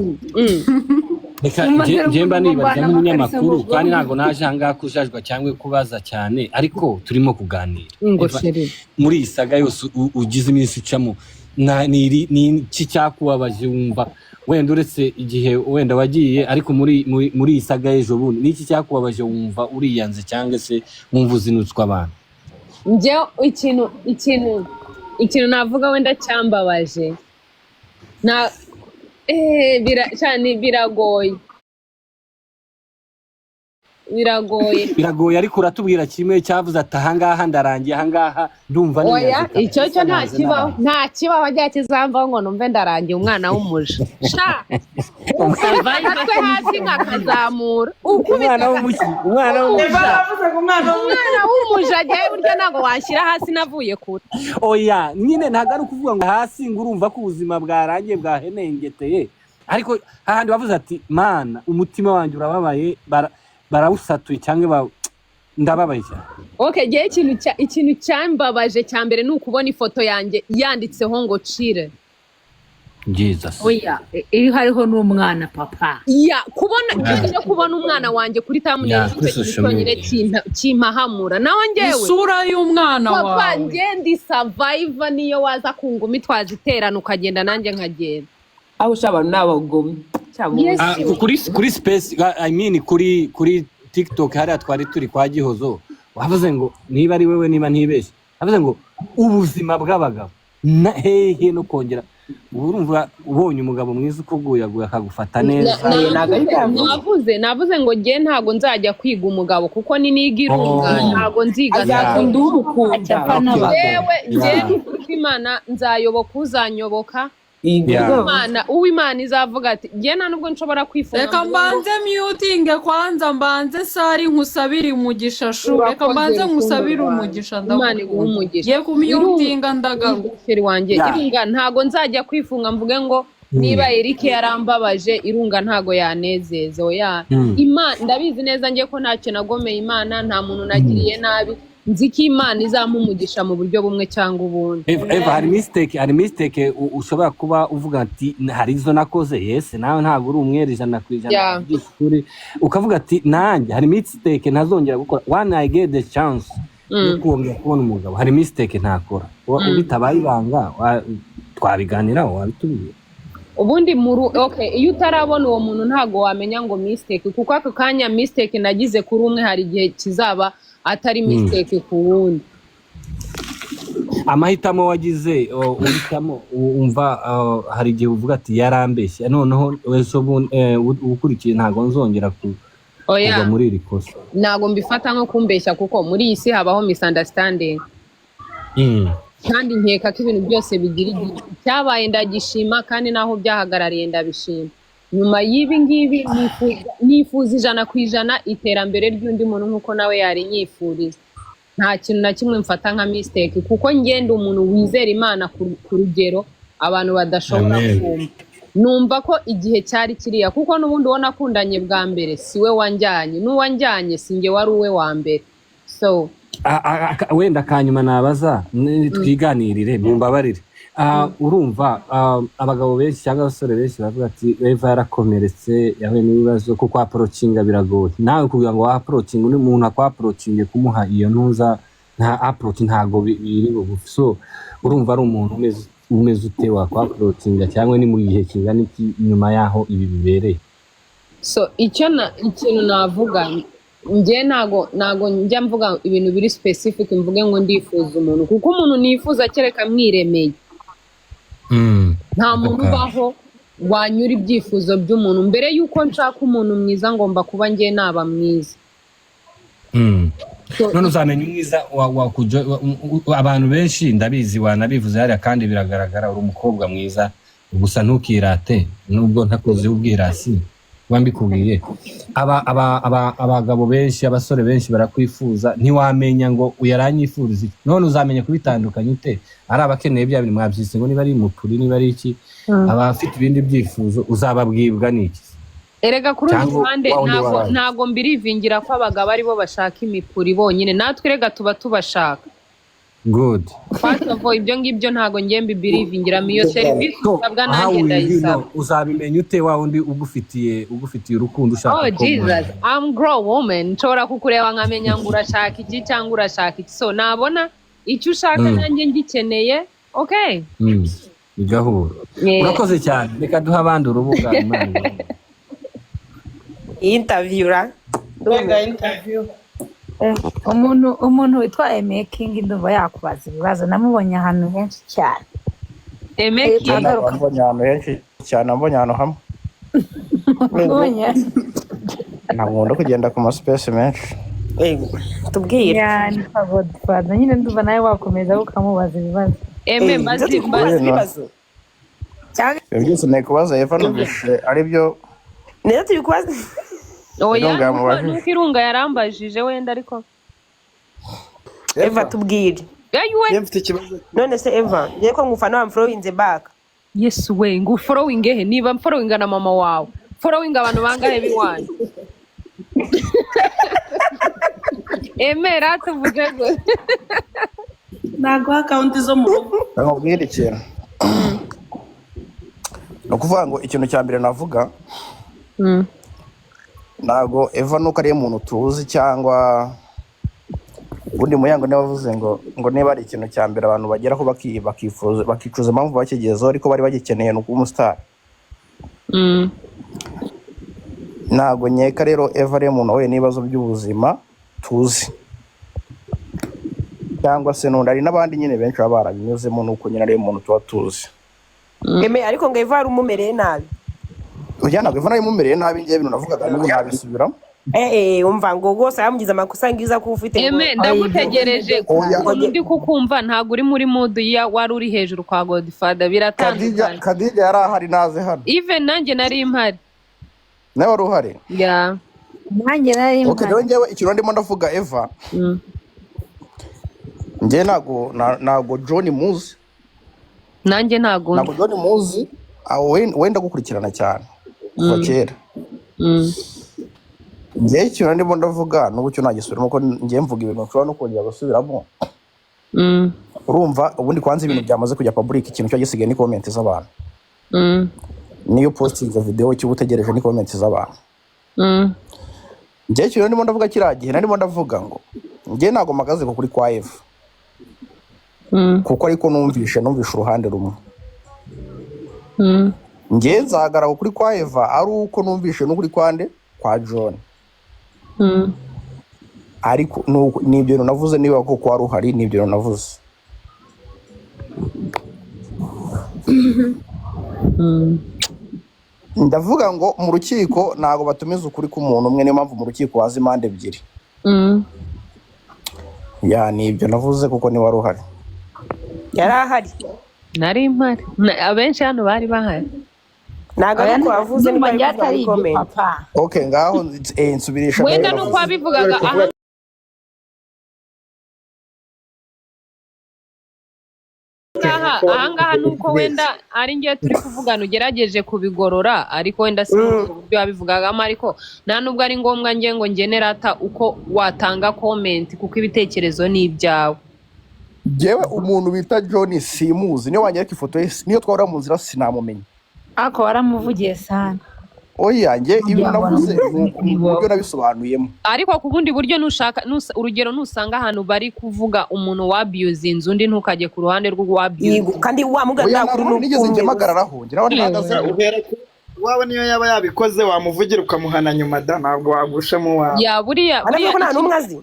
reka Umaze nje mba nibariza kuvana nk'umunyamakuru amakariso mu kandi bwonko. Ntabwo naje ahangaha kujajwa cyangwa kubaza cyane, ariko turimo kuganira. Ngo Eva, chérie. Muri iyi saga yose ugize iminsi ucamo, ni iki cyakubabaje wumva, wenda uretse igihe wenda wagiye, ariko muri iyi saga y'ejo bundi, ni iki cyakubabaje wumva uriyanze cyangwa se wumva uzinutswe abantu? Njye ikintu navuga wenda cyambabaje na cyane, biragoye, biragoye. Biragoye, ariko uratubwira kimwe cyavuze ati: "Ahangaha ndarangiye, ahangaha ndumva Oya. niyanze Icyo kabisa, cyo nta nanze kibaho." narangiye." Nta kibaho ajya kizamvaho ngo numve ndarangiye. Umwana w'umuja sha, ukubita agatwe hasi nkakazamura, ukubita Umwana w'umuki? Umwana Eva w'umuja? aravuze ngo umwana w'umuja. Umwana w'umuja, ajyayo burya ntabwo washyira hasi navuye kure. Oya nyine, ntabwo ari ukuvuga ngo hasi ngo urumva ko ubuzima bwarangiye bwahenengeteye, ariko hahandi bavuze ati: "Mana, umutima wanjye urababaye, barawusatuye cyangwa ndababaye cyane." Okay, ngewe ikintu cyambabaje cya mbere ni ukubona ifoto yanjye yanditseho ngo cire. Jesus. Oya, iyo hariho n'umwana, papa. Ya, kubona byonyine, kubona umwana wanjye kuri thumbnail, Yeah, kuri icyo kintu social cyonyine media. Kimpahamura naho njyewe. Isura y'umwana Papa, wawe. njye ndi survivor. Niyo waza ku ngumi twaziterana, ukagenda nanjye nkagenda. Aho usha abantu ni abagome. Yes. Ah, kuri space, I mean kuri TikTok hariya twari turi kwa Gihozo, wavuze ngo niba ari wewe, niba ntibeshye, wavuze ngo ubuzima bw'abagabo na hehe no kongera urumva ubonye umugabo mwiza ukuguyaguya akagufata neza. Navuze ngo njye ntabwo nzajya kwiga umugabo, kuko ni niga irunga, ntabwo nziga. Azakunda umukunda. Yewe, njye nukuri Imana nzayoboka uzanyoboka. Imana, uw'Imana izavuga ati njye nta nubwo nshobora kwifunga. Reka mbanze mutinge kwanza, mbanze sari nkusabire umugisha shu, reka mbanze nkusabire umugisha. Imana iguhe Ndagukunda. umugisha. Ye kumyutinga, ndagaruka. Chéri wanjye. Irunga, ntago nzajya kwifunga mvuge ngo niba Eric yarambabaje, irunga ntago yanezeza, oya. Imana ndabizi neza njye ko ntacyo nagomeye Imana, nta muntu nagiriye nabi. Nzi ko Imana izampa umugisha mu buryo bumwe cyangwa ubundi. Eva, hari mistake ushobora kuba uvuga ati hari izo nakoze. Yes, nawe ntabwo uri umwere 100%. Uvugisha ukuri, ukavuga ati nanjye hari mistake ntazongera gukora when I get the chance yo kongera kubona umugabo, hari mistake ntakora. Bitabaye ibanga, twabiganiraho, wabitubwira. Ubundi muru, okay, iyo utarabona uwo muntu ntago wamenya ngo mistake, kuko ako kanya mistake nagize kuri umwe hari igihe kizaba atari mistake ku wundi. Amahitamo wagize, uhitamo, wumva hari igihe uvuga ati yarambeshye, noneho ejo bundi, ukurikiye ntabwo nzongera Oya. kugwa muri iri kosa. Ntago mbifata nko kumbeshya, kuko muri iyi si habaho misunderstanding, kandi nkeka ko ibintu byose bigira igihe. Icyabaye ndagishima, kandi n'aho byahagarariye ndabishima. Nyuma y'ibi ngibi nifuza 100% iterambere ry'undi muntu nk'uko nawe yarinyifuriza. Nta kintu na kimwe mfata nka mistake, kuko ngenda umuntu wizera Imana ku rugero abantu badashobora Amen. kumva. Numva ko igihe cyari kiriya, kuko n'ubundi uwo nakundanye bwa mbere si we wanjyanye, n'uwanjyanye si njye wari uwe wa mbere, so. Wenda akanyuma nabaza, twiganirire, mumbabarire. Urumva abagabo benshi cyangwa abasore benshi bavuga ati Eva yarakomeretse, yahuye n'ibibazo, kuko approachinga biragoye. Nawe kugira ngo approachinge undi muntu, akwa-approachinge, kumuha iyo ntuza nta approach, ntago biri bugufi. So urumva ari umuntu umeze ute wakwa-approachinga, cyangwa ni mu gihe kingana iki nyuma y'aho ibi bibereye? So icyo na ikintu navuga, njye ntago njya mvuga ibintu biri specific mvuge ngo ndifuza umuntu, kuko umuntu nifuza kereka mwiremeye. Nta muntu ubaho wanyura ibyifuzo by'umuntu. Mbere y'uko nshaka umuntu mwiza, ngomba kuba njye naba mwiza. None uzamenya umwiza wa abantu benshi ndabizi, wanabivuze hariya kandi biragaragara, uri umukobwa mwiza, gusa ntukirate nubwo ntakoze ubwirasi kuba mbikubwiye. Aba abagabo benshi, abasore benshi barakwifuza, ntiwamenya ngo uyaranyifuriza iki. None uzamenya kubitandukanya ute? Ari abakeneye bya bintu mwabyise ngo niba ari mupuri, niba ari iki, abafite ibindi byifuzo, uzababwibwa n'iki? Erega ku rundi Cyangwa ruhande, wa wundi ntago waraye. ntago mbirivingira ko abagabo aribo bashaka imipuri bonyine. Natwe rega tuba tubashaka. Good. First of all, ibyo ngibyo ntago ngiye mbibirivingiramo. Iyo serivisi usabwa How nanjye will you ndayisaba. know? Uzabimenya ute wa wundi ugufitiye urukundo ushaka Oh ko Jesus, I'm grown woman. Nshobora kukureba nkamenya ngo urashaka iki cyangwa urashaka iki. So nabona icyo ushaka nanjye ngikeneye, okay. Bigahura. Yeah. Urakoze cyane, reka duhe abandi urubuga. Imana ibahe. Interview. Mbega interview! Umuntu witwa Eme King ndumva yakubaza ibibazo, namubonye ahantu henshi cyane. Eme Eh, King. agaruka. Wambonye ahantu henshi cyane, wambonye ahantu hamwe. Wambonye. Ntabwo nkunda kugenda ku ma space menshi. Tubwire. Ya, ni kwa Godfather nyine, ndumva nawe wakomeza ukamubaza ibibazo. Eme, Eh, mazi tukubaza mazi ibibazo cyangwa Ibyo byose nari kubaza Eva numvise aribyo. Neza, tubikubaza. Oya, Irunga nuko yamubajije. nuko Irunga yarambajije wenda, ariko Eva, tubwire. Ayiwe. Njye mfite ikibazo. None se Eva, ngiye ko ngufana, wamfollowinze back? Yesu we, ngo following he? Niba following na mama wawe, following abantu bangahe b'iwanyu? Eme, ratuvuge gute? Naguha account zo mu rugo. Nkubwire ikintu. Ni ukuvuga ngo ikintu cya mbere navuga, ntabwo Eva nuko ariyo muntu tuzi, cyangwa ubundi Muyango niwe wavuze ngo niba ari ikintu cya mbere abantu bageraho bakifuza, bakicuza impamvu bakigezeho, ariko bari bagikeneye, ni ukuba umusitari. Ntabwo nkeka rero Eva ariyo muntu wahuye n'ibibazo by'ubuzima tuzi, cyangwa se n'undi, hari n'abandi nyine benshi baba barabinyuzemo, nuko nyine ariyo muntu tuba tuzi. Eme, ariko ngo Eva yari umumereye nabi. Ujya, ntabwo Eva nari mumereye nabi, ngewe ibintu navugaga n'ubu nabisubiramo. Umva ngo rwose yamugize amakosa ngiza ko ufite ngo Eme, ndagutegereje. Oya. Ukuntu ndi kukumva, ntabwo uri muri mood ya wari uri hejuru kwa Godfather. Khadija, Biratandukanye. Khadija yari ahari, naze hano. Even nanjye nari mpari. Nawe wari uhari? Ya. Nanjye nari Okay, mpari. rero ngewe ikintu ndimo ndavuga, Eva, ngewe ntabwo John muzi. Nanjye ntabwo. Ntabwo John muzi. Aho wenda gukurikirana cyane kuva kera. Ngewe ikintu ndimo ndavuga n'ubu cyo nagisubiramo, ko ngewe mvuga ibintu nshobora no kongera gusubiramo. Urumva, ubundi kwanza ibintu byamaze kujya public, ikintu cyo gisigaye ni comment z'abantu. Niyo postinze video, icyo uba utegereje ni comment z'abantu. Ngewe ikintu ndimo ndavuga, kiriya gihe narimo ndavuga ngo ngewe ntabwo mpagaze ku kuri kwa Eva, kuko ariko numvishe uruhande rumwe. Ngewe nzahagarara kuri kwa Eva ari uko numvishe n'ukuri kwande kwa John. Ariko ni ibyo bintu navuze, niba koko wari uhari, ni ibyo bintu navuze. Ndavuga ngo mu rukiko ntabwo batumiza ukuri k'umuntu umwe, niyo mpamvu mu rukiko waza impande ebyiri. Ya, ni ibyo navuze kuko niba wari uhari. Yari ahari. Nari mpari. Abenshi hano bari bahari. Ntabwo ari uko wavuze, Ndumva niko njye ari kuvuga atari muri ibyo, comment. papa. Okay, ngaho nsubirisha Wenda ibyo nuko navuze. wabivugaga aha ahangaha nuko wenda ari ngiye turi kuvugana ugerageje kubigorora, ariko wenda si muri ubwo buryo wabivugagamo, ariko nta nubwo ari ngombwa nge ngo ngenerata uko watanga comment, kuko ibitekerezo ni ibyawe. Njyewe umuntu bita John simuzi, niyo wanyereka ifoto ye, niyo twahura mu nzira sinamumenya. Ariko waramuvugiye sana. Oya, njye ibintu Kugira ngo navuze ni uburyo nabisobanuyemo. Ariko ku bundi buryo nushaka urugero nusanga ahantu bari kuvuga umuntu wabyuzinze undi, ntukajye ku ruhande rw'uwabyuzinze. Yego, kandi wa muganga Oya, nta kuri nta ruhande nigeze njye n'ukumwe. mpagararaho, njye nawe ntihagaze. Uhera ku wawe, niyo yaba yabikoze wamuvugira ukamuhana nyuma da, ntabwo wagushamo uwawe. Ya, buriya Aravuga buriya ko nta n'umwe azi.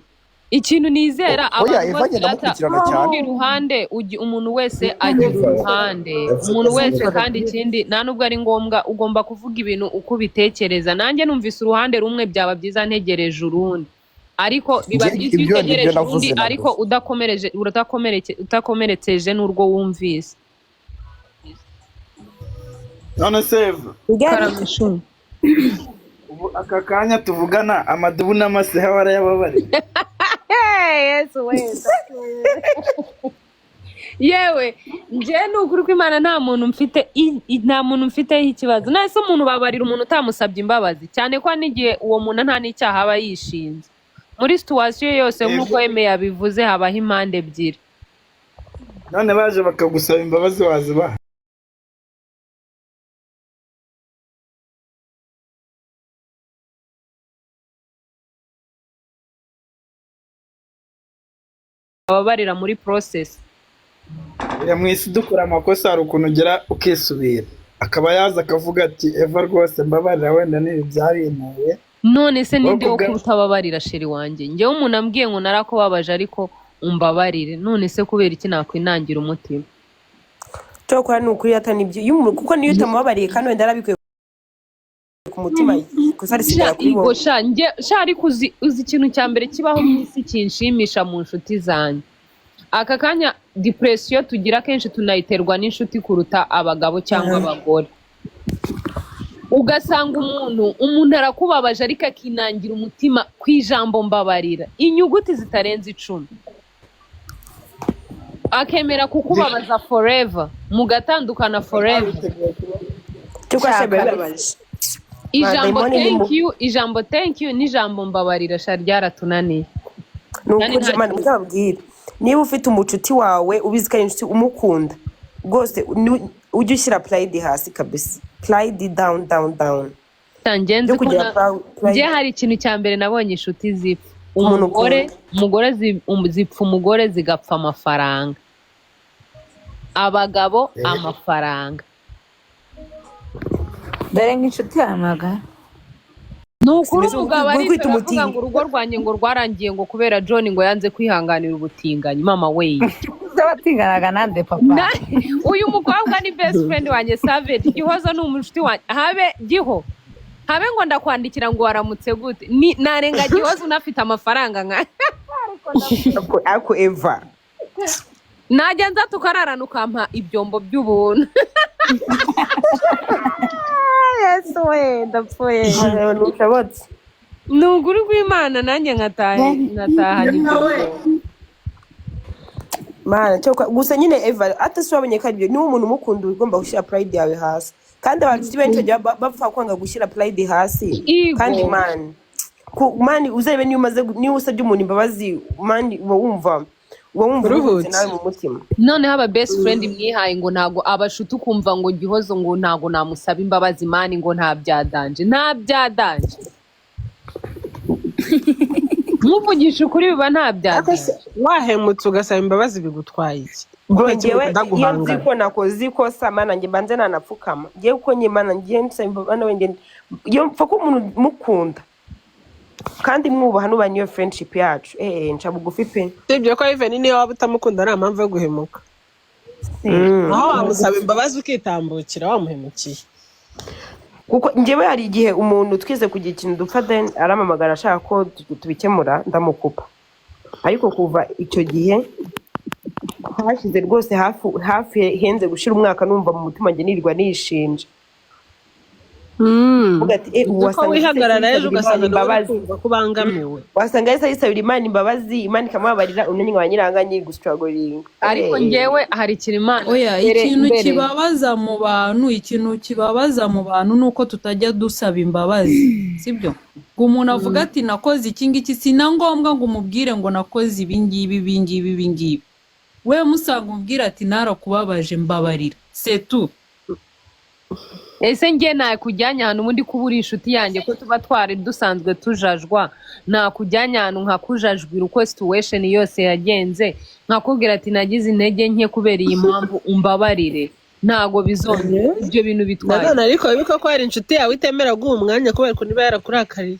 Ikintu nizera, Oya, abantu Eva bose ngenda rata mukurikirana cyane. urundi ruhande, umuntu wese agira uruhande, umuntu wese. Kandi ikindi, nta nubwo ari ngombwa ugomba kuvuga ibintu uko ubitekereza. Nanjye numvise uruhande rumwe, byaba byiza ntegereje urundi, ariko biba Njye byiza iyo ibyo nibyo utegereje navuze urundi, nabwo. ariko udakomereje udakomereke utakomeretseje n'urwo wumvise. None se Eva, Karamishumi. ubu aka kanya tuvugana amadubu n'amaseha warayababariye? Yesu wese, yewe, njye ni ukuri kw'Imana nta muntu mfite nta muntu mfiteho ikibazo. Nese umuntu babarira umuntu utamusabye imbabazi, cyane ko n'igihe uwo muntu nta n'icyaha aba yishinze muri situation yose. Nk'uko Eme yabivuze, habaho impande ebyiri. None baje bakagusaba imbabazi, wazibaha? Bababarira muri process. Oya, mu isi dukora amakosa, hari ukuntu ugera ukisubira, akaba yaza akavuga ati: "Eva, rwose mbabarira, wenda n'ibi byabinteye." None se ninde wo Wowe kubwa- kutababarira, chéri wanjye? Njyewe umuntu ambwiye ngo narakubabaje ariko umbabarire, none se kubera iki nakwinangira umutima? Cyokora ni ukuri atani ibyo iyo umuntu, kuko niyo utamubabariye kandi wenda yarabikuye ku mutima, ikosa risigara kuri Sha, wowe. sha, njye sha, ariko uzi ikintu cya mbere kibaho mu isi kinshimisha mu nshuti zanjye aka kanya? Depression tugira kenshi tunayiterwa n'inshuti kuruta abagabo cyangwa abagore. Ugasanga umuntu arakubabaje ariko akinangira umutima ku ijambo "mbabarira", inyuguti zitarenze 10, akemera kukubabaza forever, mugatandukana forever. Cyokora sha, biba bibabaje. Ijambo Dayimoni ni mu- "thank you", ijambo "thank you" n'ijambo "mbabarira" sha, ryaratunaniye. Ni Kandi ukuri nta Imana muzababwire, niba ufite umucuti wawe ubizi ko ari inshuti umukunda rwose. Ujye ushyira pride hasi kabisa, pride down, down, down. Njye nzi Byo ko kugira pride. Njye hari ikintu cya mbere nabonye, inshuti zipfa Umuntu umugore. ukunda. Umugore zipfa umugore, zigapfa amafaranga, abagabo amafaranga. Dore nk'inshuti yawe magara. Ni ukuri. Simeze Umugabo uri kwita aricara avuga umutinganyi. ngo urugo rwanjye ngo rwarangiye ngo kubera John ngo yanze kwihanganira ubutinganyi. Mama we! Z'abatinganaga nande, papa? Uyu mukobwa ni best friend wanjye, Savage Gihozo, ni umushuti wanjye. Habe giho, habe ngo ndakwandikira ngo waramutse gute, ni narenga Gihozo unafite amafaranga nka Ariko Eva, najya nza tukararana, ukampa ibyombo by'ubuntu. Yesu we, ndapfuye! Ntushobotse. Ni ukuri rw'Imana, nanjye nkatahanye ibyombo. Mana cyo gusa nyine Eva, ate se wabonye ko aribyo? Niba umuntu umukunda, uba ugomba gushyira pride yawe hasi, kandi abantu benshi bajya bapfa kwanga gushyira pride hasi. Igo. Kandi man, man, uzarebe niyo umaze niyo usabye umuntu imbabazi, man, uba wumva uruhutse Uruhutse. nawe mu mutima. Noneho aba best friend mwihaye ngo ntago abashuti, ukumva ngo Gihozo ngo ntago namusaba imbabazi, man, ngo nta byadanje, nta byadanje. Nkuvugisha ukuri, biba nta Ariko byadanje. se wahemutse ugasaba imbabazi bigutwaye iki? Bro, Kubera iki njyewe mukunda iyo nzi guhangana? ko nakoze ikosa, mana, njye mbanze nanapfukama. Njyewe uko njye, mana, njye nsaba imbabazi, njye iyo mpfa ko umuntu mukunda kandi mwubaha, nuba niyo friendship yacu, nca bugufi pe. Usibye ko even niyo waba utamukunda, nta mpamvu yo guhemuka. Aho wamusaba imbabazi ukitambukira wamuhemukiye. Kuko njyewe hari igihe umuntu twize kugira ikintu dupfa, then arampamagara ashaka ko tubikemura, ndamukupa. Ariko kuva icyo gihe hashize rwose hafi hafi henze gushira umwaka, numva mu mutima njye nirirwa nishinja. Uvuga ati ubu Uzi ko wasanga wihagarara yahise ejo yisabira Imana ugasanga nawe uri imbabazi. kumva ko ubangamiwe. Wasanga yahise yisabira Imana imbabazi, Imana ikamubabarira, umenye nka nyiranga nyiri gustrugglinga. Ariko njyewe hari ikintu Imana Oya, mbere ikintu mbere kibabaza mu bantu, ikintu kibabaza mu bantu ni uko tutajya dusaba imbabazi, sibyo? Ngo umuntu avuga ati nakoze iki ngiki, si na ngombwa ngo umubwire ngo nakoze ibi ngibi, ibi ngibi, ibi ngibi. We musanga umubwire ati narakubabaje, mbabarira, setu. Ese njye nakujyanye ahantu, ubundi kuba uri inshuti yanjye, ko tuba twari dusanzwe tujajwa, nakujyanye ahantu nkakujajwira uko situation yose yagenze, nkakubwira ati nagize intege nke kubera iyi mpamvu, umbabarire, ntago bizongera, ibyo bintu bitwaye? Nanone ariko wibuke ko hari inshuti yawe itemera guha umwanya kubera ukuntu iba yarakurakariye.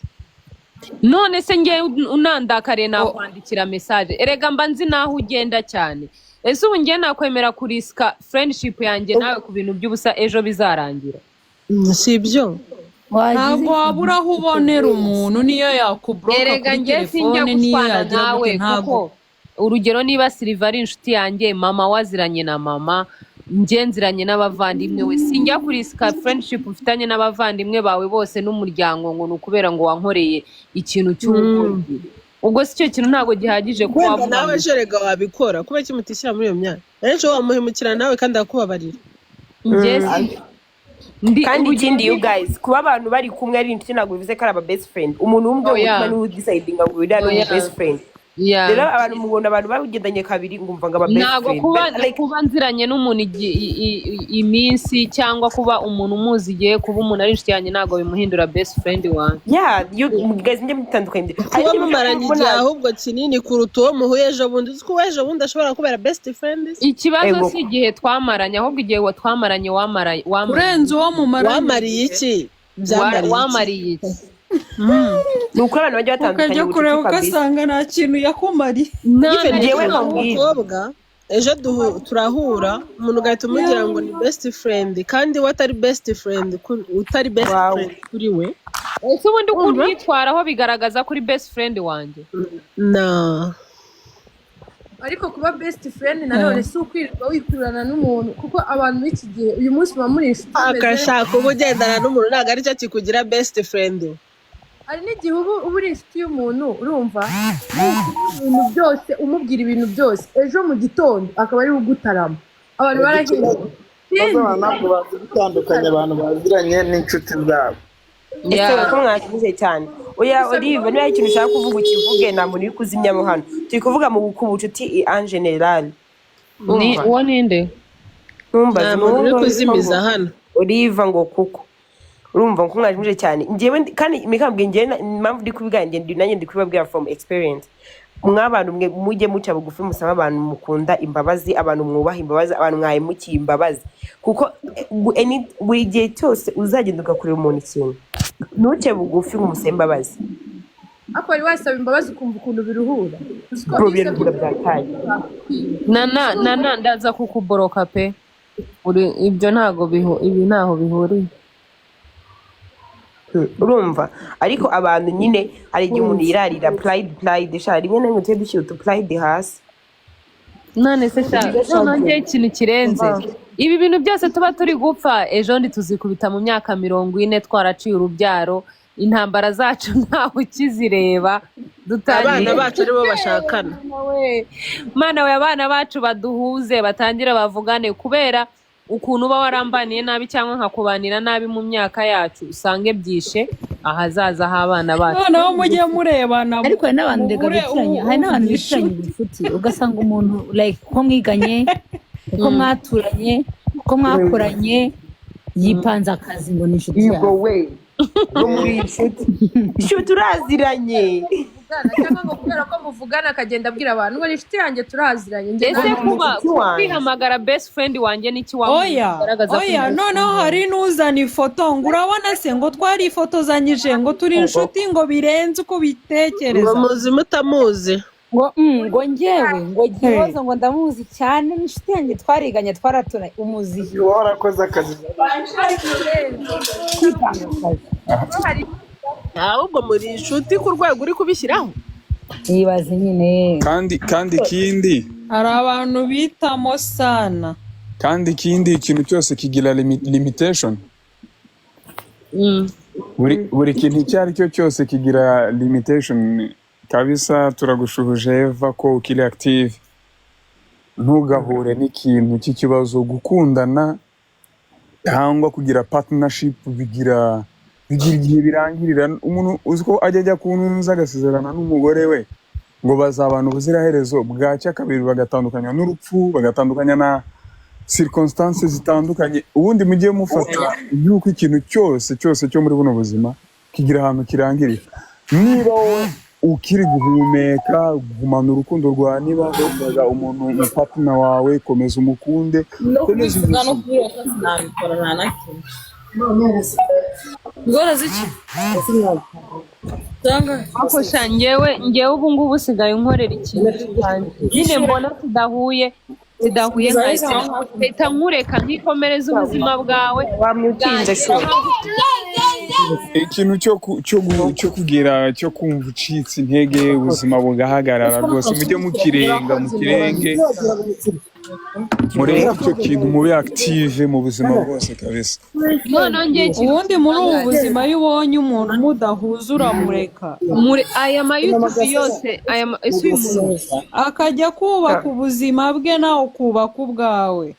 None se njye unandakariye nakwandikira message? Erega mba nzi naho ugenda cyane. Ese ubu njye nakwemera kurisika friendship yanjye nawe ku bintu by'ubusa ejo bizarangira? Si ibyo. Ntabwo wabura aho ubonera umuntu, niyo yakublocka Erega kuri njye sinjya telefone, niyo gushwana yagira nawe gute, ntabwo. Kuko urugero, niba Siliva ari inshuti yanjye, mama waziranye na mama, njye nziranye n'abavandimwe we, sinjya kurisika friendship mfitanye n'abavandimwe bawe bose n'umuryango ngo ni ukubera ngo wankoreye ikintu cy'ubugoryi. Ubwo si cyo kintu ntabwo gihagije ko Wenda wavuga nawe ngo ejo rega wabikora. Kubera iki mutishyira muri iyo myanya? Ejo wamuhemukira nawe kandi akubabarira. Njye si ndi Kandi urugero ikindi, you guys, kuba abantu bari kumwe ari inshuti ntabwo bivuze ko ari aba best friend. Umuntu wumva Oya. umutima niwe udecidinga ngo uriya ni umu Oya. best friend. Rero abantu mubona abantu bagendanye kabiri, ngumva ngo aba best Ntabwo friend. kuba Like, kuba nziranye n'umuntu iminsi cyangwa kuba umuntu umuzi igihe, kuba umuntu ari inshuti yanjye, ntabwo bimuhindura best friend wanjye. Yeah, you guys, njye mutandukanye. Hari Kuba ikintu mumaranye mbona igihe ahubwo kinini kuruta uwo muhuye ejo bundi. Uzi ko uwo ejo bundi ashobora kubera best friend? Ikibazo Ego. si igihe twamaranye, ahubwo igihe twamaranye wamaraye wamariye Urenze uwo mumaranye. Wamariye iki? Byamariye iki? Wamariye iki? Ni uko abantu bajya batandukanya Ukajya ubucuti kureba kabisa. ugasanga nta kintu yakumariye. Nta Even na Njyewe kimwe. nkubwire. Umukobwa ejo turahura, umuntu ugahita umugira ngo ni best friend, kandi we atari best friend utari best friend kuri we. Ese ubundi ukuntu yitwaraho bigaragaza kuri best friend wanjye? Na Ariko kuba best friend nanone si ukwirirwa wikururana n'umuntu, kuko abantu b'iki gihe, uyu munsi muba muri inshuti zimeze Akashaka uba ugendana n'umuntu ntabwo aricyo kikugira best friend. Hari n'igihe uba uri inshuti y'umuntu, urumva ibintu byose, umubwira ibintu byose, ejo mu gitondo akaba ari we ugutarama. Abantu barahinduka. Maze abantu ntabwo bazi gutandukanya abantu baziranye n'inshuti zabo. Ese ko mwashize cyane? Oya Olive, niba hari ikintu ushaka kuvuga ukivuge, nta muntu uri kuzimyamo hano. Turi kuvuga mu ku bucuti en general. Ni uwo ninde? Ntumbaze. Nta muntu uri N'uwo witwa kuzimiza ngo hano. Oliva ngo kuko urumva ko mwajimije cyane. Njyewe kandi mikambwe, njyewe impamvu ndi kubiganira, nanjye ndi kubibabwira from experience. Mwabantu mwe, mujye muca bugufi, musaba abantu mukunda imbabazi, abantu mwubaha imbabazi, abantu mwahemukiye imbabazi, kuko buri gihe cyose uzagenda ugakorera umuntu ikintu, ntuce bugufi ngo umusabe imbabazi. Ariko wari wasaba imbabazi ukumva ukuntu biruhura? Uzi ko Bro, iyo usabye biruhura byataye. Nana, Nana, ndaza kukuboroka pe. Uri ibyo ntago bihu, ibi ntaho bihuriye. Urumva, ariko abantu nyine hari igihe umuntu yirarira pride sha, rimwe na rimwe tujye dushyira utu pride hasi. None se sha, noneho njyewe ikintu kirenze ibi bintu byose tuba turi gupfa, ejo ndi tuzikubita mu myaka 40 twaraciye urubyaro, intambara zacu ntawe ukizireba, dutangiye Abana bacu aribo bashakana. We Mana we, abana bacu baduhuze, batangire bavugane, kubera ukuntu uba warambaniye nabi cyangwa nkakubanira nabi mu myaka yacu, usange byishe ahazaza h'abana bacu. Noneho mujye murebana. Ariko hari n'abantu rega mubure bitiranya, hari n'abantu uvugisha. bitiranya ubucuti, ugasanga umuntu like uko mwiganye, uko mwaturanye, uko mwakoranye, yipanze akazi ngo ni inshuti Yego yawe. We, ngo muri inshuti, inshuti turaziranye. Muvugana, cyangwa ngo kubera ko muvugana akagenda abwira abantu ngo ni inshuti yanjye, turaziranye, njye Ese ntabwo kuba Inshuti wanjye. kwihamagara best friend wanjye n'iki Oya. wagaragaza ko Oya. uri best Noneho friend? hari n'uzana ifoto ngo urabona se, ngo twarifotozanyije, ngo turi inshuti, ngo birenze uko Ngo ubitekereza. muzi mutamuzi. Ngo ngo njyewe ngo Gihozo ngo ndamuzi cyane, ni inshuti yanjye, twariganye, twaraturanye, umuzi? Uba warakoze akazi. Kwitanga akazi. Ahubwo muri inshuti ku rwego uri kubishyiraho? Yibaze nyine. Kandi ikindi Hari abantu bitamo sana. Kandi ikindi, ikintu cyose kigira limitation. Buri kintu icyo ari cyo cyose kigira limitation kabisa. Turagushuhuje Eva ko ukiri active, ntugahure n'ikintu cy'ikibazo. Gukundana cyangwa kugira partnership bigira igihe birangirira. Umuntu uzi ko ajya ku ntuza agasezerana n'umugore we ngo bazabana ubuziraherezo, bwacya kabiri bagatandukanywa n'urupfu, bagatandukanya na circonstances zitandukanye. Ubundi mujye mufata yuko ikintu cyose cyose cyo muri buno buzima kigira ahantu kirangirira. Niba wowe ukiri guhumeka, gumana urukundo rwawe. Niba wakundaga umuntu, umupartner wawe, komeza umukunde. No Komeza kubivuga no ubuzima. kubirota sinabikora nta na kimwe. Indwara z'iki cyangwa Ariko sha, njyewe ubu ngubu usigaye unkorera ikintu cyanjye nyine mbona tudahuye, nkahita nkureka nkikomereza ubuzima bwawe. Wamwitinze bwanjye. Shu. Ikintu cyo kugira cyo kumva ucitse intege, ubuzima bugahagarara rwose, mujye mukirenga, mukirenge, murenge icyo kintu, mube active mu buzima bwose kabisa. Noneho njye ikintu Ubundi muri ubu buzima, iyo ubonye umuntu mudahuza uramureka. Muri aya ma YouTube yose, aya ese uyu muntu akajya kubaka ubuzima bwe, nawe ukubaka ubwawe.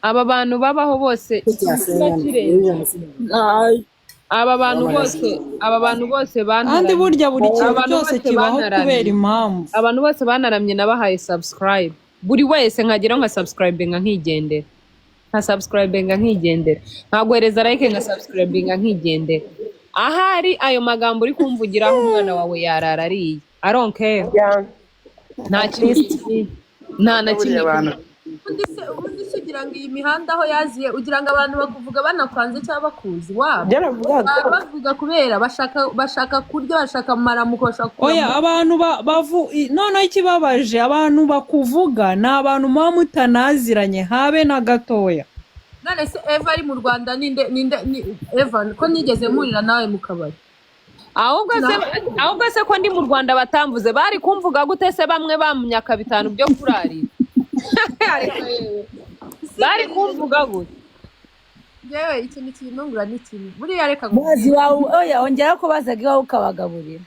Aba bantu babaho bose, ikintu kiba kirenze, aba bantu bose Kandi bantaramye. burya buri kintu Abantu cyose bose kibaho bantaramye. kubera impamvu. Abantu bose banaramye, nabahaye subscribe, buri wese nkageraho nka subscribinga nkigendera, nka subscribinga nkigendera, nkaguhereza like, nka subscribinga nkigendera. Ahari ayo magambo uri kumvugiraho, umwana wawe yarara ariye, I don't care. Nta kintu, nta na kimwe. Ubundi se ugira ngo iyi mihanda aho yaziye, ugira ngo abantu bakuvuga banakwanze cyangwa bakuzi wabo? Byaravugaga. Baba bavuga kubera bashaka kurya, bashaka amaramuko, bashaka Oya. kuramuka. Abantu noneho ikibabaje, abantu bakuvuga ni abantu muba mutanaziranye habe na gatoya. None se Eva ari mu Rwanda, ninde ni Eva ko nigeze mpurira nawe mu kabari? Ahubwo se ko ndi mu Rwanda batamvuze, bari kumvuga gute se? Bamwe bamunyaka bitanu byo kurarira. Ariko yewe, bari kumvuga gute? Yewe, ikintu kinungura ni kimwe buriya, reka Bazi iwawe, oya, ongera ko bazaga iwawe ukabagaburira,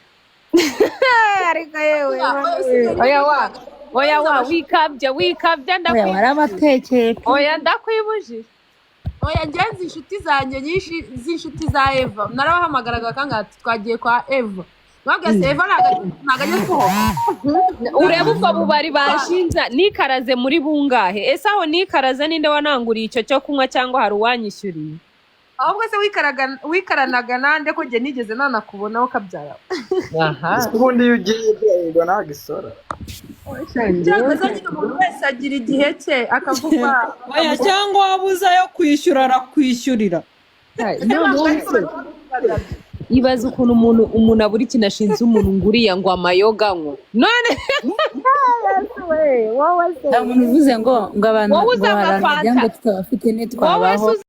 ariko yewe. Oya wa, oya wa, wikabya, wikabya. Oya. Ndakwibujije. Warabatekeye pe. Oya, ndakwibujije. Oya, ngenzi inshuti zanjye nyinshi z'inshuti za Eva narabahamagaraga bakanga ati twagiye kwa Eva. Mwabwiye se Eva ntabwo ajya asohoka. Urebe ubwo bubari banshinja, nikaraze muri bungahe? Ese aho nikaraze, ninde wananguriye icyo cyo kunywa, cyangwa hari uwanyishyuriye? Ahubwo se wikaranaga nande, ko njye nigeze nanakubonaho kabyara? Aha. Ubundi iyo ugiye urwego ntabwo isora. Cyangwa se nyine umuntu wese agira igihe cye akavugwa. Oya, cyangwa wabuze ayo kwishyura arakwishyurira. Noneho se ibaze ukuntu umuntu abura ikintu ashinze umuntu ngo uriya ngo amayoga anywa none. Nta muntu uvuze ngo abantu Wowe ngo uza hari nka abantu bagira ngo Fanta. tutabafite Wowe ntitwabaho. se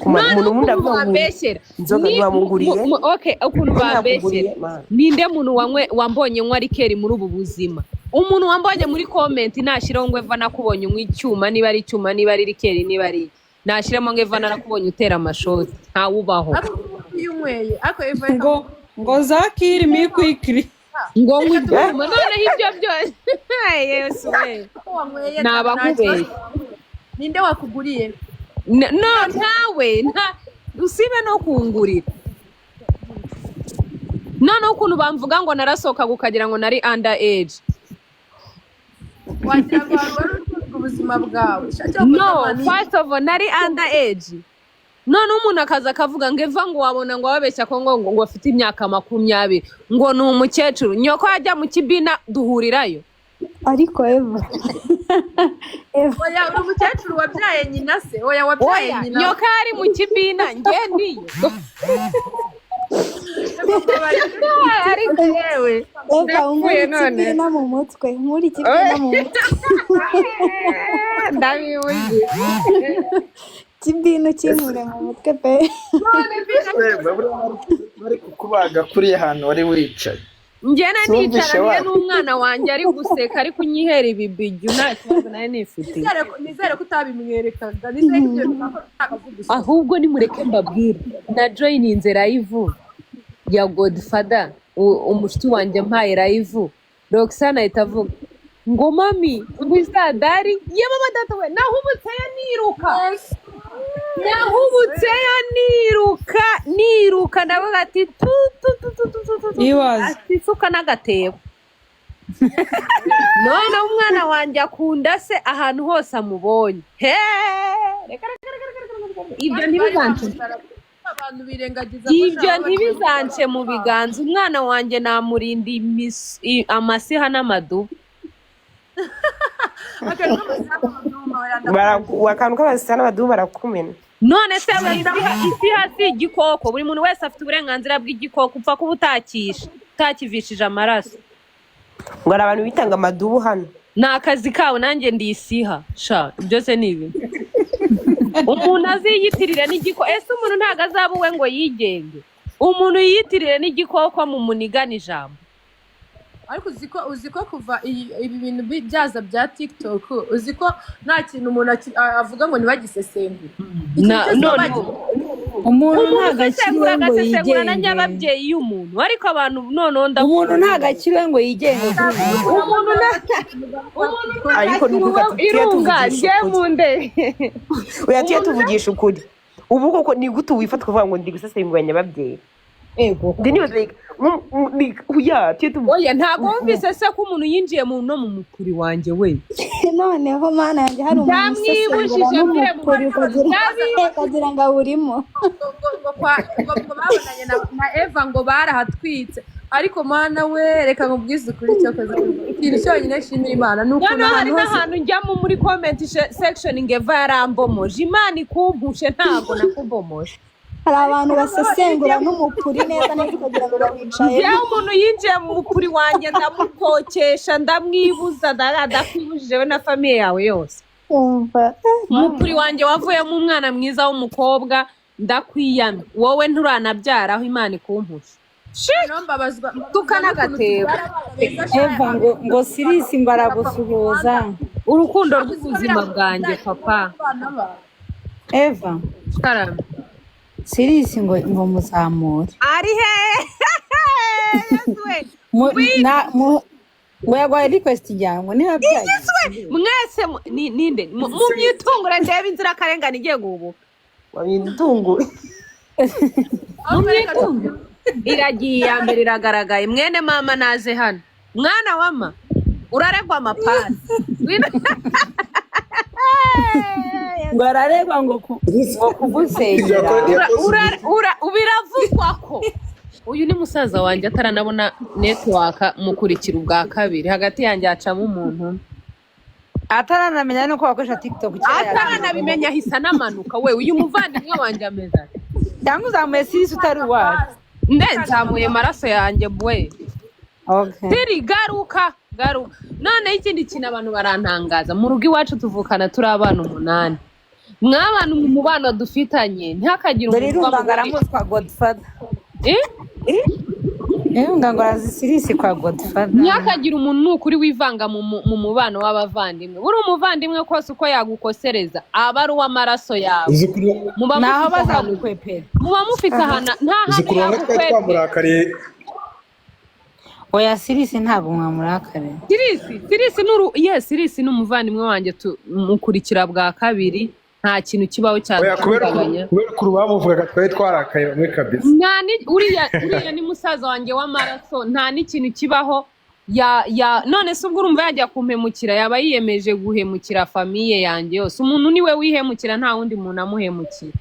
Umuntu noneho ubundi ukuntu avuga ngo bambeshyera inzoga ni ntiwamuguriye. Okay, ukuntu Ntiyakuguriye, bambeshyera, man. ninde muntu wanywe wambonye nywa liqueur muri ubu buzima? Umuntu wambonye muri comment nashyiraho ngo "Eva, nakubonye unywa icyuma", niba ari icyuma, niba ari liqueur, niba ari iki, nashyiramo ngo "Eva, narakubonye utera amashoti". Ntawubaho. Ariko iyo unyweye, ariko Eva, ngo za kill me quickly. Ngo nywa ibyuma, noneho ibyo byose, Yesu we. Ko wanyweye Ni abakubeshya. Ninde wakuguriye? No, ntawe, nta usibe no kungurira. Noneho ukuntu bamvuga ngo narasohokaga ukagira ngo nari under age. Wagira ngo wari ushinzwe ubuzima bwawe. No, first of all, nari under age. Noneho umuntu akaza akavuga ngo Eva, ngo wabona ngo wabeshya ko ngo afite imyaka 20, ngo ni umukecuru. Nyoko yajya mu kibina duhurirayo. Ariko Eva, Eva. Oya, uri umukecuru wabyaye nyina se? Oya, wabyaye Oya, nyina. nyoka yari mu kibina, njye ndiyo. Ariko yewe, Eva, ndapfuye. unkura None ikibina mu mutwe, nkura ikibina mu mutwe. Ndabibuze. Kibina ukinkure mu mutwe pe. Bari kukubaga kuriya hantu wari wicaye. Njye Sinumvishe nicaranye wa n'umwana wanjye ari guseka, ari kunyihera ibibijyu, nta kibazo nari nifitiye. Nizere ko utabimwerekaga, nizere ko ibyo bintu ntabwo. Ahubwo nimureke mbabwire, na joininze live ya Godfather, umushuti wanjye ampaye live, Roxane ahita avuga ngo "Mami, ngo izadari yababa data we". Nahubutseyo niruka, nahubutseyo niruka, niruka, ndavuga ati tu tu tu tu tu tu tu tu. Ibaze. Ati isuka n'agatebo. None umwana wanjye akunda se ahantu hose amubonye. He, reka reka reka reka reka reka, ibyo ntibizance. Abantu birengagiza ko Ibyo nta ntibizance mu biganza. Umwana wanjye namurinda amasiha n'amadubu. Akantu k'abasita n'abadubu barakumena. None se isiha si igikoko? Buri muntu wese afite uburenganzira bw'igikoko, upfa kuba utakishe, utakivishije amaraso. Ngo hari abantu bitanga amadubu hano. Ni akazi kabo, nanjye ndi isiha sha. Byose ni ibi umuntu aziyitirire n'igikoko. Ese umuntu ntabwo azaba uwe ngo yigenge? Umuntu yiyitirire n'igikoko mu munigana ijambo. Ariko uzi ko kuva ibi bintu byaza bya TikTok, uzi ko nta kintu umuntu avuga ngo ntibagisesengure? Ikintu cyose none bagiye- Umuntu umuntu ntabwo akiriwe usesengura ngo agasesengura na yigenge. nyababyeyi y'umuntu, ariko abantu noneho Umuntu ndakunda. ntabwo akiriwe ngo yigenge kuri ubu buzima. Umuntu Ariko ni ntakiri ukuvuga uwe tujye irunga tuvugisha njye ukuri. mu nde. Oya, tujye Umuntu tuvugisha ukuri. Ubu koko ni gute wifata ukavuga ngo ndi gusesengura nyababyeyi? Ego. Ndi nibaza like, oya, tujye tuvugisha. Oya, ntabwo wumvise se ko umuntu yinjiye mu no mu mukuri wanjye we? Noneho Mana yanjye, hari umuntu usesengura Ndamwibujije mbwire mu n'umupuri ukagira ngo awurimo. Ngo babonanye na Eva, ngo barahatwitse. Ariko Mana we, reka nkubwize ukuri, cyokoze ikintu cyonyine nshimira Imana ni ukuntu Noneho hari ahantu hose n'ahantu njyamo muri comment section ngo "Eva yarambomoje". Imana ikumpushe, ntabwo nakubomoje. Hari abantu basesengura n'umupuri neza neza ukagira ngo bawicayemo. Njyewe umuntu yinjiye mu mukuri wanjye ndamukokesha, ndamwibuza, ndakwibujije we na famille yawe yose. Umva. Umukuri wanjye wavuyemo umwana mwiza w'umukobwa, ndakwiyamye. Wowe nturanabyara, aho Imana ikumpusha. Noneho mbabazwa Tuka n'agatebo. Eva, ngo Sirisi ngo aragusuhuza. Urukundo rw'ubuzima bwanjye, papa. Eva. Karame. Sirisi ngo muzamure. Ari he? Yesu we. Ngo yaguhaye request ngira ngo niba byagiye. Yesu we, mwese ninde mu myitungure ndebe inzirakarengane igiye guhubuka. Wabitungure. Mu myitungure. Iragiye iya mbere iragaragaye. Mwene mama naze hano, mwana wama uraregwa amapasi. Ngo araregwa ngo ngo kugusengera. Biravugwa ko uyu ni musaza wanjye ataranabona network, mukurikira ubwa kabiri hagati yanjye hacamo umuntu umwe. Ataranamenya nuko bakoresha TikTok kera. Ataranabimenya ahise anamanuka. We, uyu muvandimwe wanjye ameze ate? Cyangwa uzamuye sisi utari uwacu. Nde nzamuye maraso yanjye bwe. Tiri garuka garuka. Noneho ikindi kintu, abantu barantangaza mu rugo iwacu tuvukana turi abana 8. Mw'abantu, mu mubano dufitanye ntihakagire Dore umuntu uva irunga mu ngo aramuzi kwa Godfather. Eh? Irunga ngo arazi sirisi kwa Godfather. Ntihakagire umuntu ni ukuri wivanga mu mubano w'abavandimwe. Buri umuvandimwe kose uko yagukosereza aba ari uw'amaraso yawe. Uzi ukuntu Muba Naho mufite ahantu bazagukwepera. Muba mufite ahantu nta uzi hantu ukuntu bamwe twari yagukwepera. twamurakariye. Oya, sirisi ntabwo mwamurakare. Sirisi nuru yes, Sirisi ni umuvandimwe wanjye, tumukurikira bwa kabiri, nta kintu kibaho Oya, kubera cyaduhungabanya. kubera ukuntu bamuvugaga twari twarakaye bamwe kabisa. Nta ni uriya ni musaza wanjye w'amaraso, nta n'ikintu kibaho ya none se ubwo urumva yajya kumpemukira, yaba yiyemeje guhemukira famille yanjye yose. Umuntu niwe wihemukira, nta wundi muntu amuhemukira.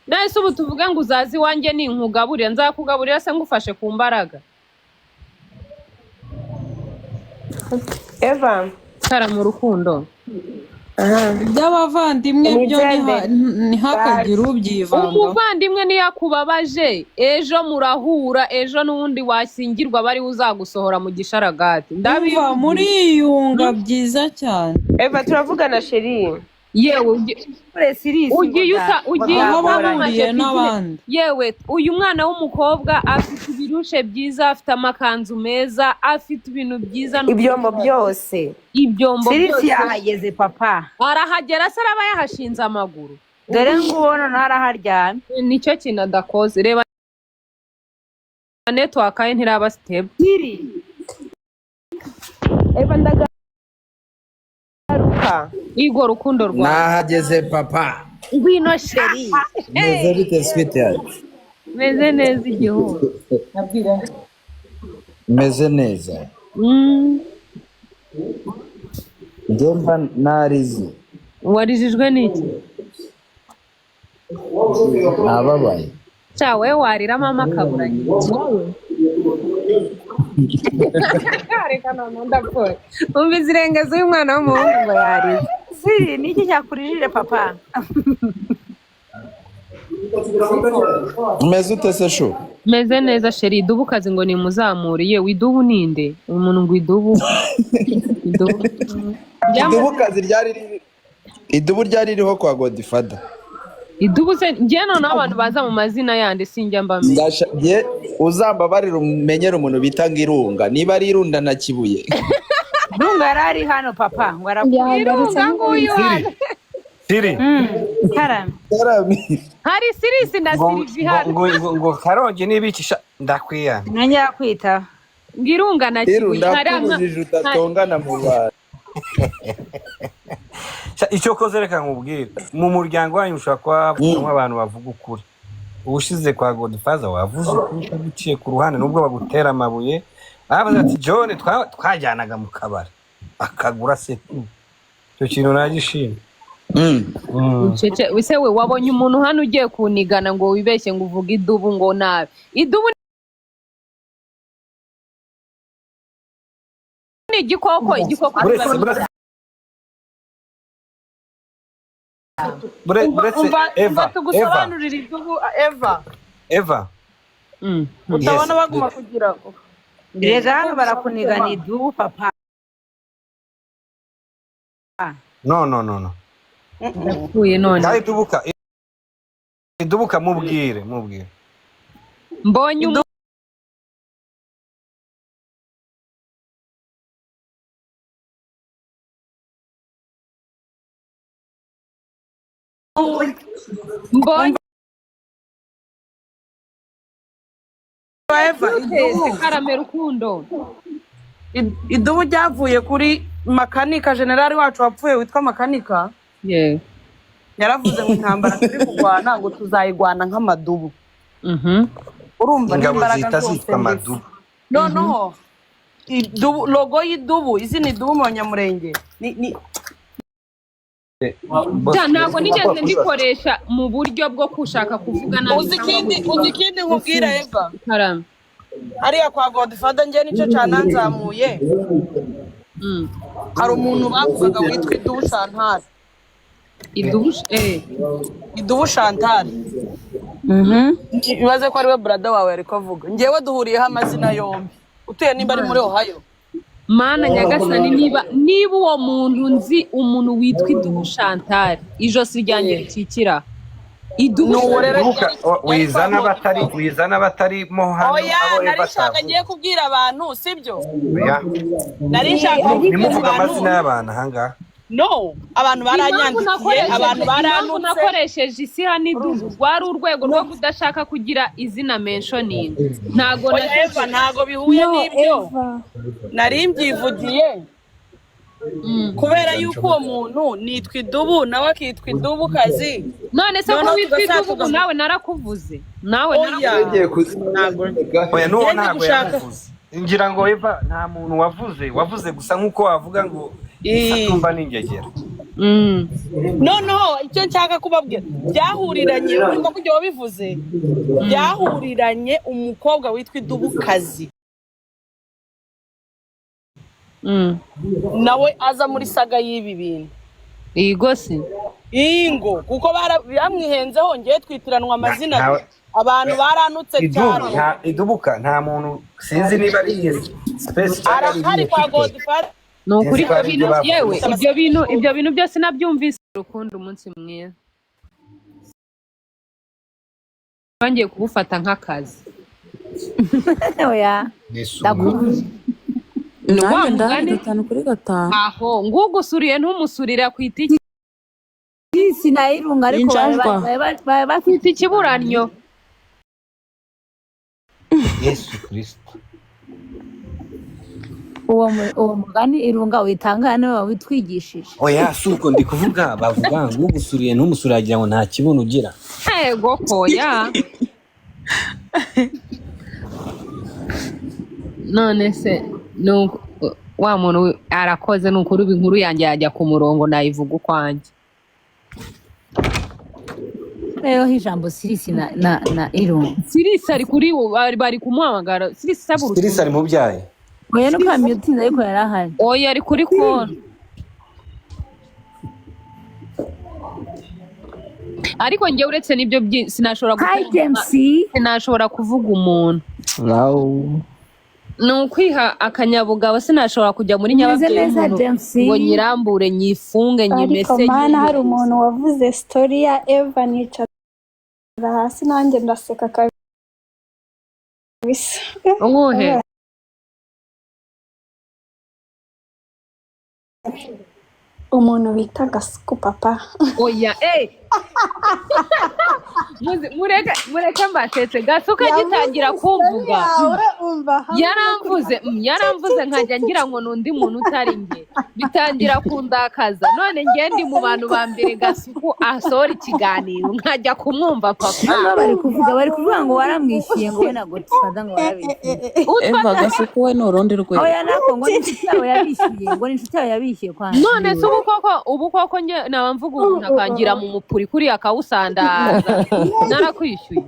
None se ubu tuvuge ngo uzaze iwanjye ninkugaburira, nzakugaburira se ngufashe ku mbaraga? Eva. Kara mu rukundo. Iby'abavandimwe byo ntihakagire ubyivanga. Umuvandimwe niyo akubabaje, ejo murahura, ejo n'ubundi wasingirwa bari uzagusohora mu gisharagati. Umva, muriyunga byiza cyane. Eva, turavugana chérie. Yewe, ugiye uta ugiye Aho utabamaje bahuriye pidine. n'abandi. Yewe, uyu mwana w'umukobwa afite ibirushe byiza, afite amakanzu meza, afite ibintu byiza. Ibyombo byose. Ibyombo Sirisi byose. yahageze papa. Arahagera se, araba yahashinze amaguru. Dore nguwo noneho araharyamye. Nicyo kintu adakoze. Reba network ye ntiraba stable. Siri. Eva, ndagaruka. Igor, rukundo rwawe. Nahageze papa. Ngwino chérie. Meze bite, sweetheart? Meze neza igihugu. Meze neza. Njye mba narize. Warijijwe n'iki? Nababaye. Cya we warira mama akabura nyina. Reka noneho ndapfuye. Umva izirenge z'uyu mwana w'umuhungu ngo yarize. Siri, niki cyakurijije papa? Meze ute se shu? Meze neza chérie. Idubu kazi ngo nimuzamure. Yewe, idubu ninde? Umuntu ngo idubu. Idubu. Idubu kazi ryari idubu ryari ririho kwa Godfather. Idubu se njye noneho abantu baza mu mazina yandi sinjya mbamenya. Njye uzambabarira umenyere umuntu bita ngo Irunga, niba ari Irunda na Kibuye. Irunga yari ari hano papa ngo arakubwira. Irunga nguyu hano. Siri. Karame. Hari Sirisi na Ngo Sirivi hano. ngo Karongi nibikisha ndakwiyana. Nanjye yakwita. Ngo Irunga na Kibuye. Irunda Hari kubujije utatongana mu bantu. Sha, icyo koze reka nkubwire, mu muryango wanyu ushobora kuba havugamo abantu bavuga ukuri. Ubushize kwa Godfather wavuze ukuri utaguciye ku ruhande, nubwo bagutera amabuye. Bavuze ati John twajyanaga mu kabari akagura se, icyo kintu nagishimye. Ucece ese we, wabonye umuntu hano ugiye kunigana ngo wibeshye ngo uvuge idubu ngo nabi. Idubu ni igikoko, igikoko Buretse kiba buretse Umva buretse umva umva Eva Eva tugusobanurire idubu, Eva. Eva. Utabona Yes. baguma kugira ngo Rega hano barakunigana idubu papa. No, no, no, no. Ndapfuye none. Kandi idubuka, idubuka, mubwire mubwire. Mbonye mbonye Eva, idubu. Karame rukundo. Idubu ryavuye kuri Makanika, generali wacu wapfuye witwa Makanika. Yeah. Yaravuze ngo intambara turi kurwana ngo tuzayirwana nk'amadubu. Urumva Ingabo n'imbaraga zihita zose zitwa mbese. Amadubu. Noneho idubu, logo y'idubu, izina idubu mu Banyamurenge ni Ja, ntabwo nigeze ndikoresha mu buryo bwo gushaka kuvuga nabi Uzi cyangwa ikindi, kugira uzi ikindi nkubwira, Eva? Karame. Hariya kwa Godfather njye nicyo cananzamuye. Hari umuntu bavugaga witwa Idubu Chantal. Idubu eh. Idubu Chantal. Ibaze ko ariwe brother wawe ariko avuga. Njyewe duhuriyeho amazina yombi. Utuye nimba ari muri Ohio. Mana nyagasani, niba uwo muntu, nzi umuntu witwa Idubu Chantal, ijosi ryanjye rikikira Idubu. Nuwo rero. Idubuka, wizana abatarimo hano. Oya, abo Eva nari nshaka atavuze. ngiye kubwira abantu, sibyo? Oya. Nari nshaka kubwira Ntimuvuge abantu. amazina y'abantu ahangaha. No, abantu Impamvu baranyandikiye, nakoresheje abantu impamvu barantutse. nakoresheje isiha n'idubu rwari urwego rwo kudashaka kugira izina mentioning, ntago Oya Eva, ntago bihuye No, n'ibyo. Eva. Nari mbyivugiye kubera yuko uwo muntu nitwa Idubu nawe akitwa Idubu kazi. None se ko Noneho witwa tugasanga Idubu, ubu nawe narakuvuze, nawe Oya. narakuvuze. Oya, n'uwo Njye ndi ntabwo gushaka yamuvuze. Ngira ngo Eva nta muntu wavuze gusa nk'uko wavuga ngo isatumba n'ingegera. Noneho icyo nshaka kubabwira, byahuriranye, urumva ko ibyo wabivuze byahuriranye, umukobwa witwa Idubu kazi nawe aza muri saga y'ibi bintu. Yego se. Ingo kuko bamwihenzeho, ngewe twitiranwa amazina Ntawe- abantu barantutse Idubu cyane. nta idubuka, nta muntu, sinzi niba ari iyi space cyangwa ari Arahari iyi kwa kipe. Godfather. Ni ukuri Sinzi ko ibyo ari ibyo bintu bavuze. yewe, ibyo bintu byose nabyumvise. Urukundo, umunsi mwiza, bangiye kubufata nk'akazi. Oya, ndakubuze. Ni wa Nanjye ndahari. mugani. 5 kuri 5. Aho ngugusuriye ntumusurira ku itiki. Sinayirunga ariko bari Injangwa. bari bafite Ku ikiburanyo. Yesu Kristo. Uwo mugani irunga witanga niwe wawitwigishije. Oya, si uko ndi kuvuga. Bavuga ngo ugusuriye ntumusure agira ngo nta kibuno ugira. Ego koya, none se wa muntu arakoze. Ni ukuri ubu inkuru yanjye yajya ku murongo, nayivuga ukwanjye. Rero ijambo Sirisi na irunga. Sirisi ari kuri bari kumuhamagara. Sirisi saba Sirisi ari mu byayi. Oya, nuko yamyutinze ariko yari ahari. Oya, ari kuri call. Ariko njye uretse n'ibyo sinashobora Hi, gutanga- James. Sinashobora kuvuga umuntu. Hello. Ni ukwiha akanyabugabo, sinashobora kujya muri Umeze nyababyeyi neza, y'umuntu James. ngo nyirambure, nyifunge, Ariko nyimese. mana, hari umuntu wavuze story ya Eva nicara hasi nanjye ndaseka kabisa. Uwuhe? Umuntu bita Gasuku papa. Oya, eh. Mureke mbasetse. Gasuka agitangira Yavuze story kumvuga yawe, umva hamwe no yaramvuze, yaramvuze nkajya ngira ngo ni undi muntu utari njye, bitangira kundakaza. None njye ndi mu bantu ba mbere Gasuku asohora ikiganiro nkajya kumwumva papa. Noneho bari kuvuga ngo waramwishyuye, ngo we na Godfather ngo warabishyuye. Eva, Gasuku we ni urundi rwego. Oya, nako ngo ni inshuti yawe yabishyuye, ngo ni inshuti yawe yabishyuye kwa None se ubu koko njye naba mvuga umuntu akangira mu mupuri kuriya akawusandaza, narakwishyuye?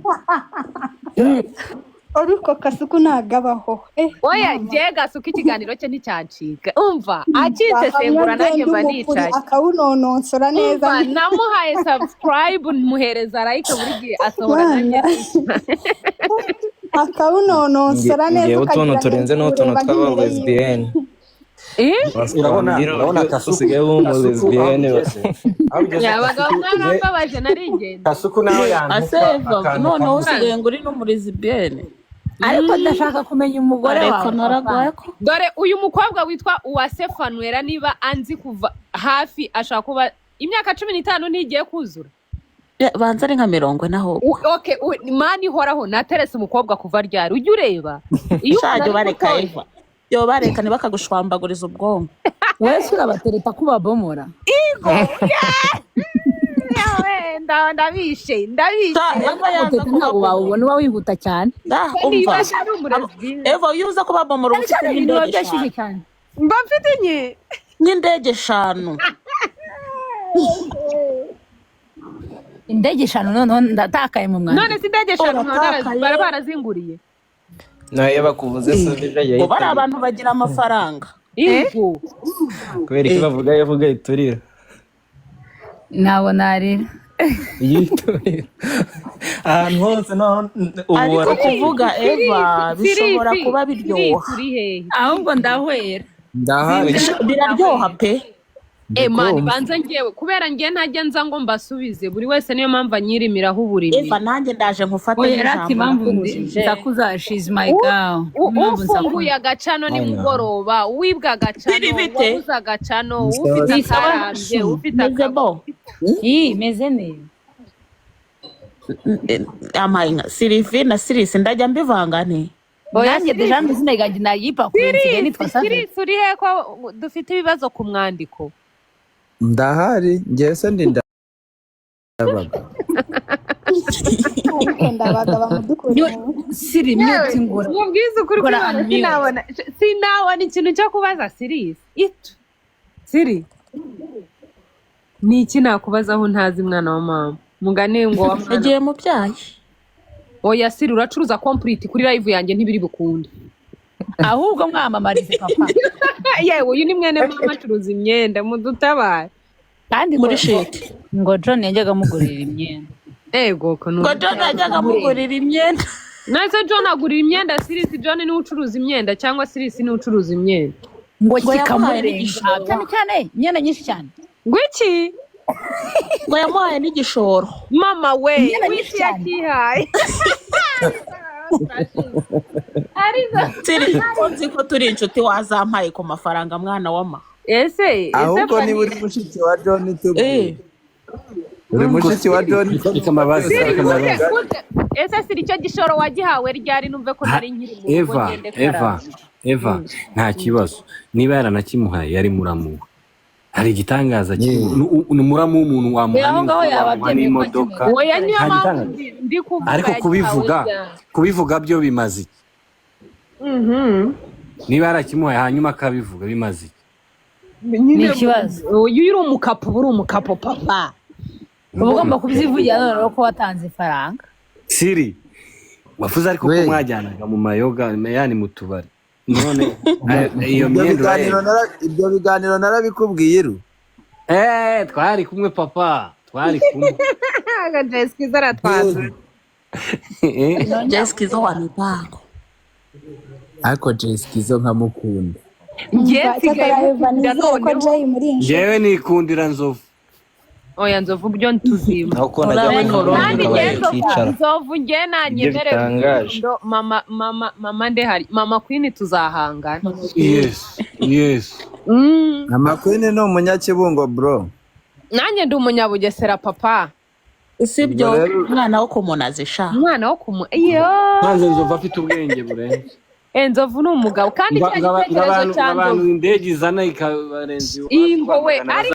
Ariko Kasuku ntabwo abaho. Eh, Oya. mama. Njye Gasuka ikiganiro cye nticyancika. Umva, akinsesengura Hamwe nanjye agenda mba umupuri nicaye. akawunononsora neza. Umva, namuhaye subscribe, muhereza like, buri gihe asohora nanjye Mana. nicaye. Akawunononsora neza Ngewe utuntu ukagira ngo ari turenze n'utuntu kuwureba tw'aba nk'imbere yiwe. lesbienne. Urabona Wambwira urabona uburyo Kasuku, usigaye uba umu Kasuku aho lesbienne. bigeze, aho bigeze. Abagabo Kasuku mwarambabaje, nari ingenzi. Kasuku nawe yantuka Ase Eva, akantu noneho kamuzi. usigaye ngo uri n'umurezibiyene. Ariko ndashaka kumenya umugore Ariko wawe papa. naragwaye ko Dore uyu mukobwa witwa Uwase Fanuela, niba anzi kuva hafi, ashobora kuba imyaka 15 ntigiye kuzura. Ya, banza ari nka 40 ahubwo. Okay, mani ihoraho naterese umukobwa kuva ryari? Ujya ureba iyo umuntu Sha, ari jya ubareka. mutoya. Eva, yo bareka ntibakagushwambaguriza ubwonko. Wese urabatereta ko ubabomora. Igo yawe. Ndabishe, ndabishe. Eva yaza Guteta ntabwo wawubona, uba wihuta cyane. Umva Eva, iyo uza kubabomora uba Cyane ufite cyane ibintu biba nk'indege byashyushye eshanu. Cyane. Mba mfite nke nk'indege eshanu. Indege eshanu, noneho ndatakaye mu mwandiko. None se indege eshanu Uratakaye. Bara barazinguriye? Nayo bakuvuze se? Ngo bari abantu bagira amafaranga. Ingo. Kubera iki bavuga yavuga iturira? Ntabwo narira. Yiturira ahantu hose naho ubu. Ariko kuvuga Eva bishobora kuba biryoha. Uri hehe? Ahubwo ndahwera. Ndahari. Biraryoha pe. Mani, banza ngewe kubera ngewe ntajya nza ngo mbasubize buri wese, niyo mpamvu anyirimiraho uburimi. Eva, nanjye ndaje nkufate Oya, n'ijambo rati impamvu nakubujije. nsakuza, she's my girl. Impamvu Ufunguye nsakuza. agacano nimugoroba, uwibwa agacano, Biri bite? wabuze agacano, ufite Ni sawa. akarambye, ufite Meze bo. Ii, meze neza. Amaye nka Silivi na Sirisi, ndajya mbivanga nti. Oya, Nanjye Sirisi. deja izina ryanjye nayipakuye, nsigaye nitwa Sirisi, Saveri. Sirisi, uri he ko dufite ibibazo ku mwandiko? Ndahari njyewe se, ndi Ndabaga. Ariko Ndabaga bamudukuremo. Siri mute ngura. Mubwize ukuri Kora kw'Imana, unmute. sinabona ikintu cyo kubaza Sirisi. Itu Siri, ni iki nakubazaho ntazi, mwana wa mama? Mugani ngo wa mwana. Yagiye mu byayi. Oya Siri, uracuruza complete kuri live yanjye, ntibiri bukunde. Ahubwo mwamamarize papa. Yewe, uyu ni mwene mama, acuruza imyenda, mudutabare. Kandi ngo Muri shiti. Ngo John yajyaga amugurira imyenda. Ego ko Ngo John yajyaga amugurira imyenda. Nase John agurira imyenda Sirisi? John niwe ucuruza imyenda cyangwa Sirisi niwe ucuruza imyenda? Ngo Ngo yamuhaye kikamurenga n'igishoro. cyane cyane, imyenda myinshi cyane. Ngwiki? Ngo yamuhaye n'igishoro. Mama we. Imyenda myinshi Wiki cyane. yakihaye arizo. Siri, ko nzi ko turi inshuti, wazampaye ku mafaranga, mwana wa ma. Ese Ahubwo Fanny- niba uri mushiki wa John, tubwire uri mushiki wa John. Reka mbabaze, Siri, reka gute mbabaze. gute? Ese Siri, icyo gishoro wagihawe ryari? Numve ko nari nkiri mu rugo, Eva, ngende Eva, karaba. Eva, nta kibazo. Niba yaranakimuhaye yari muramu we. Hari igitangaza kirimo? Ni muramu w'umuntu wamuha Aho ngaho n'inzu, yaba wamuha abyemeye ko n'imodoka. akeneye. Oya, niyo Nta mpamvu gitangaza. ndi kuvuga Ariko yagihawe kubivuga, ryari. kubivuga byo bimaze iki? Niba yarakimuhaye hanyuma akabivuga, bimaze iki? Nyine Ni ikibazo. Uyu uri umukapo, uba uri umukapo papa. Uba ugomba kubyivugira noneho ko watanze ifaranga. Siri, wavuze ariko ko We. mwajyanaga mu mayoga, yani mu tubari, none iyo Ibyo myenda biganiro urayemera? ibyo biganiro narabikubwiye iru. Twari kumwe papa, twari kumwe. Jessica aratwaza. Jessica izo wa mipango. Ariko Jessica izo nkamukunda. Njye Umva, nsigaye cyakora Eva, mukunda nizere ko noneho. Jay muri inshuti. Njyewe nikundira Nzovu. Oya Nzovu, byo ntuzima. Aho ko najya Urabe mu noro. Kandi kabari njye Nzovu, kicara. Nzovu njye Ibyo nanyemerera bitangaje. urukundo, mama mama mama ndehari, mama Queen, tuzahangana. Yes. Mama Queen ni umunyakibungo bro. Nanjye ndi umunyabugesera papa. Sibyo. Ubwo rero Umwana wo kumunazi sha. Umwana wo kumu iyo. Nsanze Nzovu afite ubwenge burenze. Nzovu ni umugabo kandi Ngo kiriya ngo gitekerezo abantu cya ngo abantu Nzovu indege izana ikabarenza iwacu ingo we Rwamagana. ari